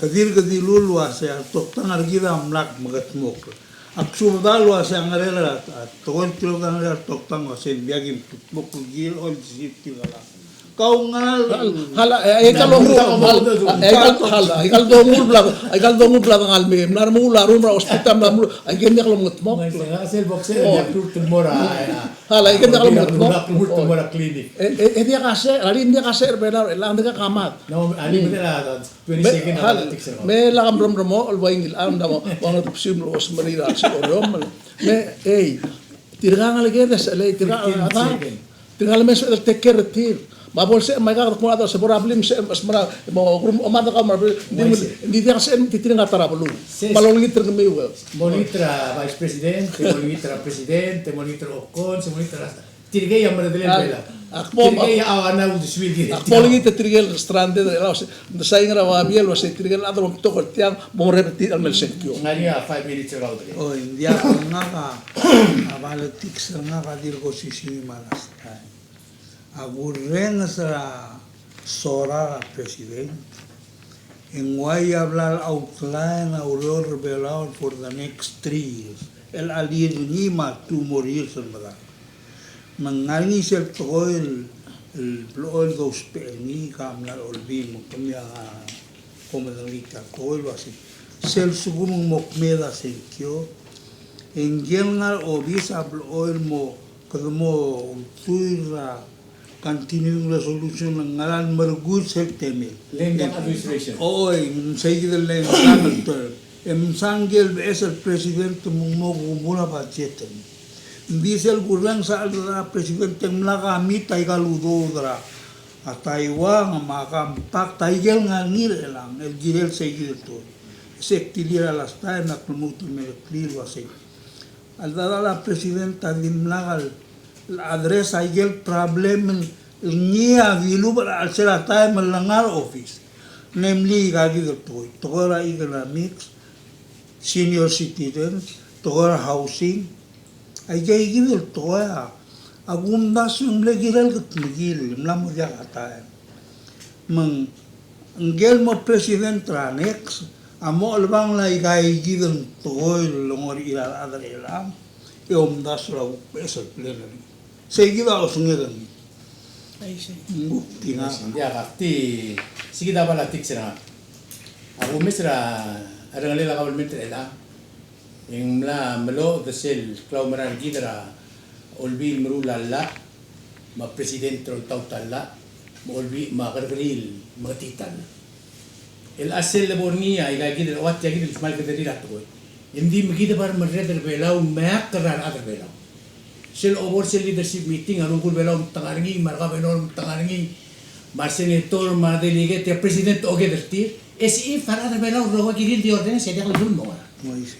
Ke dirk dilu el uasei a toktang er kid a mlak mekedmokl. Ak subedau el uasei a ngerel a, a, tekoi el tilobed a ngerel a toktang el uasei ng diak kim kldmokl el kirel a oil receipt tirka el Kaungal. Hal, hal, e, e, kal, hal, e, kal, hal, e, kal dongul bla, e, kal dongul bla dengal mei, mla remuul a room er a hospital, mla remuul, e, ike ng diak lomengedmokl. Sel box e, diak lomengedmokl. Hal, e, ike ng diak lomengedmokl. Diak lomengedmokl a clinic. E, e, e, diak a se, a ri ng diak a se er a Belau, e, ng diak a mad. No, a ri ng diak a twenty second, hal, me lak a mremremo, el bai ngil, a, ng diak mo, mo ngetebsiu el osmerir a se oriom, me, ei, tirka a ngeleked e sel, tirka, a, ta. Tirka el mei e sebeched el take care er tir. Me a bo lsecher me aika kede kmo a se bo er a blim, se, se mera, mo, mo, omad er kau me a blim, ng di, ng di diak a se, ng di tirka a ta er a beluu. Me a lolengit er kemiu. Molengit er a vice president, molengit er a president, molengit er a obkons, molengit er a, tirkei a meredelel a Belau. Ak mo, tirke a, a, a uldesuir, ak mo olengit er tirke el stranded er a, el uase, ng sain er a babier el uase tirke el chad el omtok er tiang, bo mrebetii el mei el sengkio. Ng ngar er ngii a five minutes er kau. Oi, ng diak, ngak a, a politics er ngak a dirk osisiu me a last time. A kurrenges er a sorar a president, e ng uai a bla le outline a ureor er a Belau for the next three years. El chelii er ngii me a two more years el medal. Me ng ngar er ngii sel tekoi el, el blechoel dousbech er ngii, ke mla er a Olbiil me kemiu a ko medengelii tia el tekoi el uase, sel lsekum ng mo kmeed a sengkio, e ngike el ngar er a obis a blechoel mo, kede mo ultuil er a continuing resolution el ngera el merekui sel temel. Lame duck administration. Oi, ng sei kid el lame duck el term. E msa ngike el beches el president me ng mo kuk mo er a budget. Ng di sel kurrenges a cheldechedechal a president e ng mla commit aika el udoud er a Taiwan me a compact, aike el ngar er ngii er chelechang, el kirel sei kid el tekoi. Se ktilir a last time, ak lmuut el mei el clear el uasei, a cheldechedechal a president a dimlak el address aike el problem el ngii a dilubech er a chelsel a taem el ngar er a office. Namely aika kid el tekoi, tekoi er a economics, senior citizens, tekoi er a housing, aika kid el tekoi a, a kumdasu e ng mle kirel kutmeklii, mla mo diak a taem. Me ng, ngike el mo president er a next a mo chelebangel aika kid el tekoi el longor er a rechad er chelechang, e omdasu er a kuk beches el plan er ngii. Sei kid a osenged er ngii. Aisei. Ng kuk di ngak. Aisei, ng diak, ak di, sei kid a politics er ngak. A kumes er a, a ringelel a government er chelechang, e ng mla meloched sel klaumerang er kid er a Olbiil el meruul a llach, me a president el oltaut a llach, me a Olbiil, me a kerrekeriil el mengetit a llach. El chelsel lebo er ngii a ika kid el, ua tia kid el kmal kederir a tekoi. E ng di me kid a bar merreder er a Belau, me ak er a rechad er a Belau. Sel obo er sel leadership meeting, a rubekul Belau a omtengat er ngii, me a re governor a omtengat er ngii, me a re senator, me a re delegate, e a president a oker er tir. E se if a rechad er a Belau a rokui a kirir el di orrenges, e diak ledu el mo ngerang.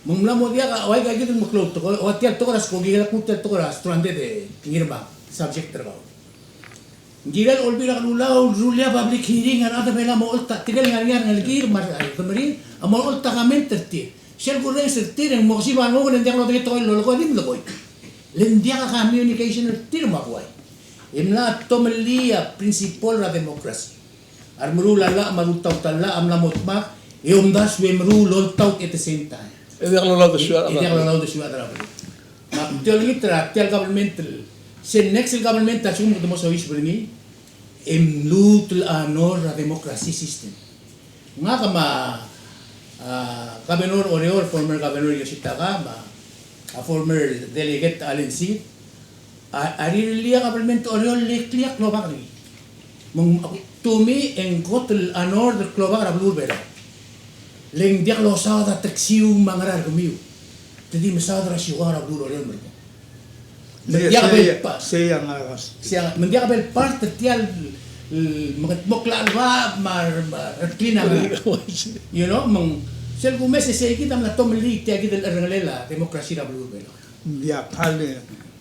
Me ng mla mo diak a, ua ika kid el meklou el tekoi, ua tia el tekoi er a skoki, e le kuk tia el tekoi er a stranded e ngii er a subject er kau. Ng kirel Olbiil er a Kelulau el rullii a public hearing, a rechad er a Belau a mo oltak, tirke el ngar er ngii a rengelekir me a redemerir a mo oltak a comment er tir. Sel kurrenges er tir e ng mo kesib a renguk, le ng diak lodengei tekoi el lolekoi, di melekoi. Le ng diak a communication er tir me a buai. E mla tomellii a principle er a democracy. A remeruul a llach me a rultaut a llach a mla mo dmak, e omdasu e meruul el oltaut at the same time. E diak lolaudesuir a, e diak lolaudesuir a rechad er a beluu. Me ak di olengit er a tia el government el, sel next el government a lsekum kede mo soiseb er ngii, e mluut el honor er a democracy system. Ngak me a, a, Governor Oreor, former Governor Yositaka, me a, a former Delegate Allen Seid, a, a rirellii a government er a Oreor el ileakl a klobak er ngii. Me ng, to me, e ng kot el honor el klobak er a beluu er a Belau. Le ng diak losaod a teksiu me a ngera er kemiu. Te di mesaod er a siukang er a beluu er a Oreor el merekong. Me ng diak bel pa-, sei a ngar er a kas. Sei a, me ng diak bel part er tia el, el, mengetmokl a chelebacheb me a, me a reklin a ngerang. You know, me ng, sel kumes e sei kid a mla tomellii tia kid el cherrengelel a democracy er a beluu er a Belau. Ng diak, kmal,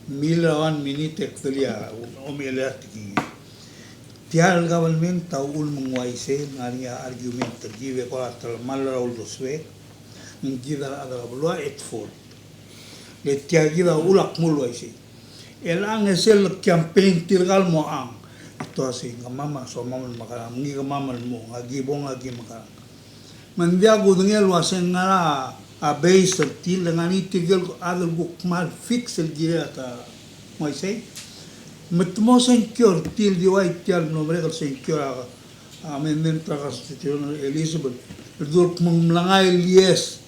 mil a one minute actually a, omechell er a tekingem. Tia el government a uchul me ng uaisei, ng ngar er ngii a argument er kid e kora telemall er a uldesuek, ng kid a rechad er a beluu a at fault. Le tia kid a uchul a kmo uaisei. Chelechang e sel campaign tirka el mo chang, e te uasei, kemam a somam el mekerang, ngii kemam el mo, ngak a ki bo, ngak a ki mekerang. Me ng diak kudengei el uasei ng ngera a base er tir, le ngar er ngii tirke el chad el kuk kmal fix el kirel a ta uaisei. Me te mo sengkio er tir, di uai tia el mlo merek el sengkio er a, a amendment er a constitution er a Elizabeth, el dirk mengmlengai el yes,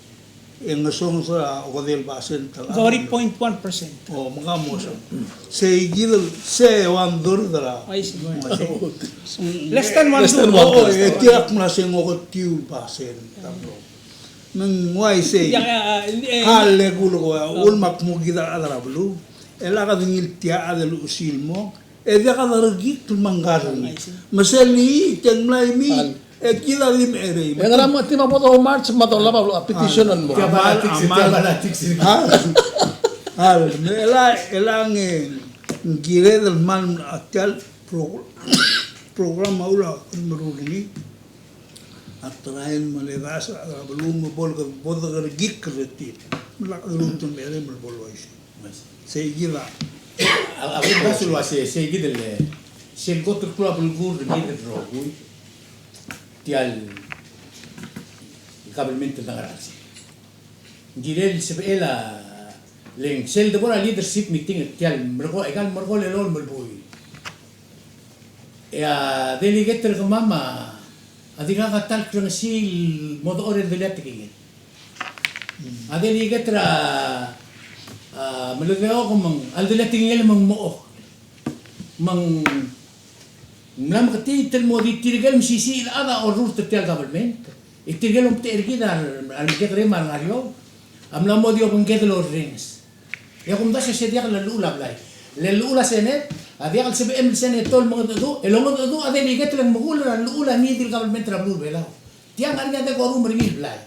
e ngesonges er a okedei el basent el. Thirty point one percent. O, me ka mo se. Sei kid el, se one third er a. I see. Less than one third. Less than one third. O, e tia ak mla se ng oketiu el basent. Me ng uaisei. Yeah, yeah, uh, eh, a le kulekoi a uchul me ak mo kid a rechad er a beluu. E lak a dengil tia a chad el luchesii el mong. E diak a derekikl me ng ngar er ngii. I see. Me sel lii, te ng mlai mii. E kid a di mecherei. E ngera me te me bo do march me dolab a petition el mo. Tia politics, tia politics. Al, me chelechang, chelechang e Ng kired el kmal a tia el pro-, program a uchul a kmal meruul er ngii a tarael me a ledaes er a beluu me bo le bo dekerekikl er tir. Me lak lmuut el merem el bo el uaisei. Sei kid a. A, a, a, a, sei kid el, sel kot el klou a belkul er kid el rokui. Tia el government el ngar er a chelsel. Ng kirel sebechel a, le ng sel debo er a leadership meeting er tia el merekong, aika el merekong el elolem el buil. E a delegate er kemam a dirkak a ta el krengesii el mo dechor e le delii a tekingel. A delegate er a, a, Melekeok me ng, a le delii a tekingel me ng mochokl. Me ng mla meketii el mo di tirke el mesisiich el chad a orrurt er tia el government. E tirke el omtechei er kid a re, a remekekerei me a rengar er eou a mla mo di obengked el orrenges. E a kumdasu e se diak el llechul a blai. Le llechul a Senate a diak el sebechem el senator el mengedecheduch, el ongedecheduch a delegate el ng mekull er a llechul a ngii di el government er a beluu er a Belau. Tia ng ngar er ngii a dekorum er ngii el blai.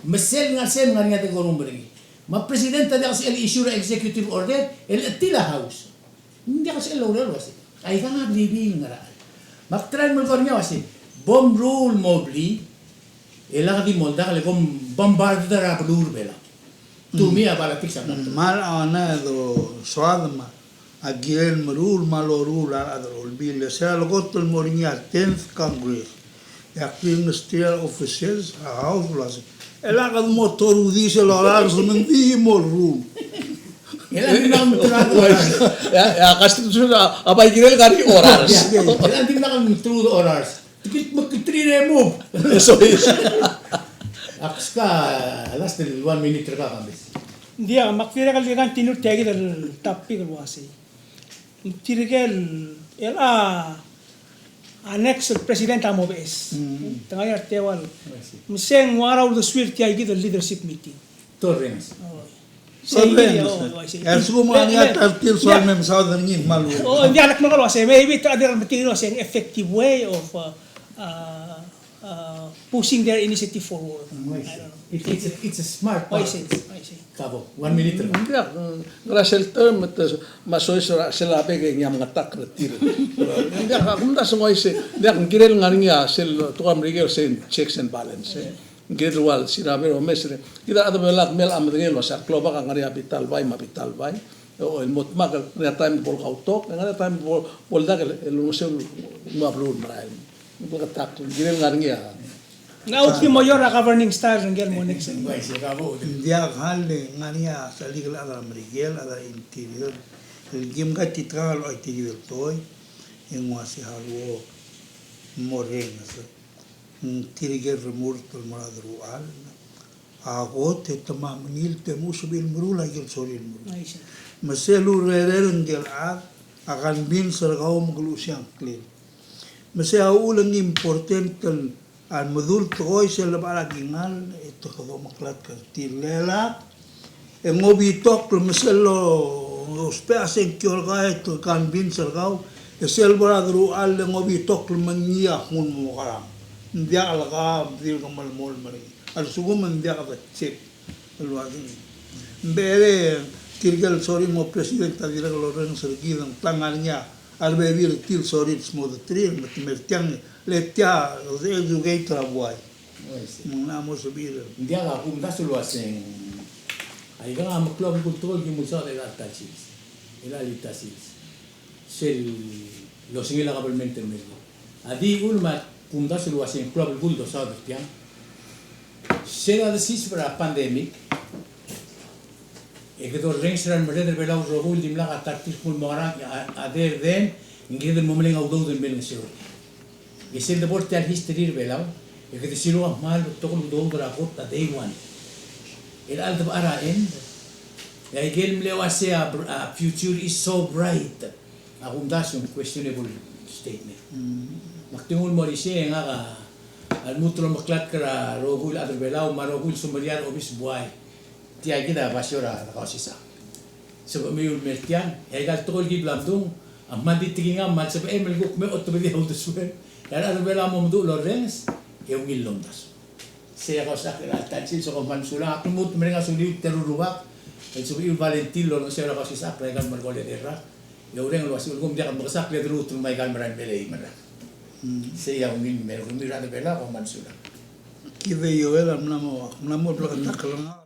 Me sel ngar er sei me ng ngar er ngii a dekorum er ngii. Me a president a diak el sebechel el issue er a executive order el chetil a House. Ng diak el sebechel el oureor el uasei. Aika a blibil el ngar er a chelsel. Me ak try el melekoi er ngii a uasei, bo mruul el mo blii, e lak di mo oldak e le kom bombard er a beluu er a Belau. To me a politics a. Mm, mal a na do soad me a kirel meruul me a loruul a rechad er a Olbiil, e sel lekot el mo er ngii a tenth Congress. E ak di ngii a officials er a House el uasei, e lak de mo toluu a diesel el orars me ng di mo ruum. E lak di mo toluu a diesel el orars. E a, e a Constitution a, a bai kirel ngar er ngii a orars. E lak di mo toluu a diesel el orars. Te kid me kid three remove. Eso es. Ak ska last el one minute er kau, Kambes. Ng diak, me ak dirrek el continue er tia kid el topic el uasei. Tirke el, el a, a next el president a mo beches. Mm. Te ngar er ngii a teua el. I see. Me se ng ua ngera uldesuir tia kid el leadership meeting. Torrens. Oh. Torrens. Sei, oh, I see. E a lsekum ng ngar er ngii a ta er tir el soal me mesaod er ngii me a lechub. Oh, ng diak, ak melekoi el uasei, maybe te, a dirrek el meeting el uasei ng effective way of, uh, uh, uh, pushing their initiative forward. Mm, I see. I don't know. It, it's a, it's a smart practice. I see, I see. Kabo, one minute. Ng diak, mm, ngar er sel term, me te, me a sois er a sel a bek e ng mla ngetakl er tir. Ng diak, a kumdasu ng uaisei, ng diak, ng kirel ngar er ngii a sel tekoi er a Merikel sel checks and balance, e. Ng kirel ua el siraber omes er, kid a chad er a Belau a kmal medengei el uasei a klobak a ngar er ngii a bita el bai me a bita el bai. O, el mo dmak el ngar er ngii a taem el bo lekautok, ngar er ngii a taem el bo, bo ledak el, el olengeseu el nguu a beluu el merael. Bleketakl, ng kirel ngar er ngii a. Ng ua ki mo er a governing style er ngii el mo next. Ng diak, a le ngar er ngii a salikel a chad er a Merikel, a chad er a Interior. El kim ka titkang el oitikid el tekoi, e ng uasei a luo morrenges. Ng tirke el remurt el mo er a deruchall. A kot e te mo mengilt e te mo sebechir el meruul a ikel sorir el meruul. Me sel urerel ngike el chad a convince er kau me ke luchesii a ngklel. Me se a uchul e ng important el a medul tekoi sel lebo er a kingall e te kede omeklatk er tir. Le lak e ng obitokl me sel lousbech a sengkio er kau e te convince er kau, e sel bo er a deruchall e ng obitokl me ngii a kmo ng mo mekerang. Ng diak el ka, ng dirk melemolem er ngii. A lsekum ng diak de check. El uaisei. Ng becherei tirke el sorir el mo president a dirrek el orrenges er kid, ng tang ngar er ngii a rebebil er tir el sorir el smodetrir, me te mer tiang, le tia, de educate er a buai. Me ng mla mo sebechir. Ng diak, a kumdasu el uaseng. Aikang a meklou a belkul el tekoi el kim ulsaod er a ta el sils. Er a ta el sils. Sel losengel a kabelment el mei. A di uchul me a kumdasu el uaseng klou a belkul el dosaod er tiang. Sel a desiseb er a pandemic, e kede orrenges er a remerreder er a Belau el rokui el dimlak a ta er tir el kmo ng mo ngerang, a, other than, ng kired el mo meleng a udoud el me olengeseu er tir. E sel debo er tia el history er a Belau, e kede siluch a kmal betok el udoud er a kot a day one. El chelecha el debechar a end, e a ikel mle uasei a br-, a future is so bright. A kumdasu ng questionable statement. Mm. Me ak di nguu el mo er isei e ngak a lmuut el omeklatk er a rokui el chad er a Belau me a rokui el semeriar er a obis buai. Tia kid a basio er a Kausisechakl. Sebechemiu el mer tiang, e aika el tekoi el ki bla mdung a kmal di tekingam me a lsebechem el kuk me otobedii a uldesuel. E a rechad er a Belau a mo meduch el orrenges e ungil el omdasu. Sei a Kausisechakl er a ta el sils, e kom kmal mesulang. Ak lmuut el mereng a suliu el teru el rubak el sebechiu el volunteer el olengeseu er a Kausisechakl er aika el merekong el rak. E oureng el uasei, ulekum diak mekesakl e de lmuut el ngmai a ikal merael el mei el mera. Sei a ungil el mei er kemiu el rechad er a Belau, kom kmal mesulang. Kid e Joel a mla mo, mla mo bleketakl er ngak.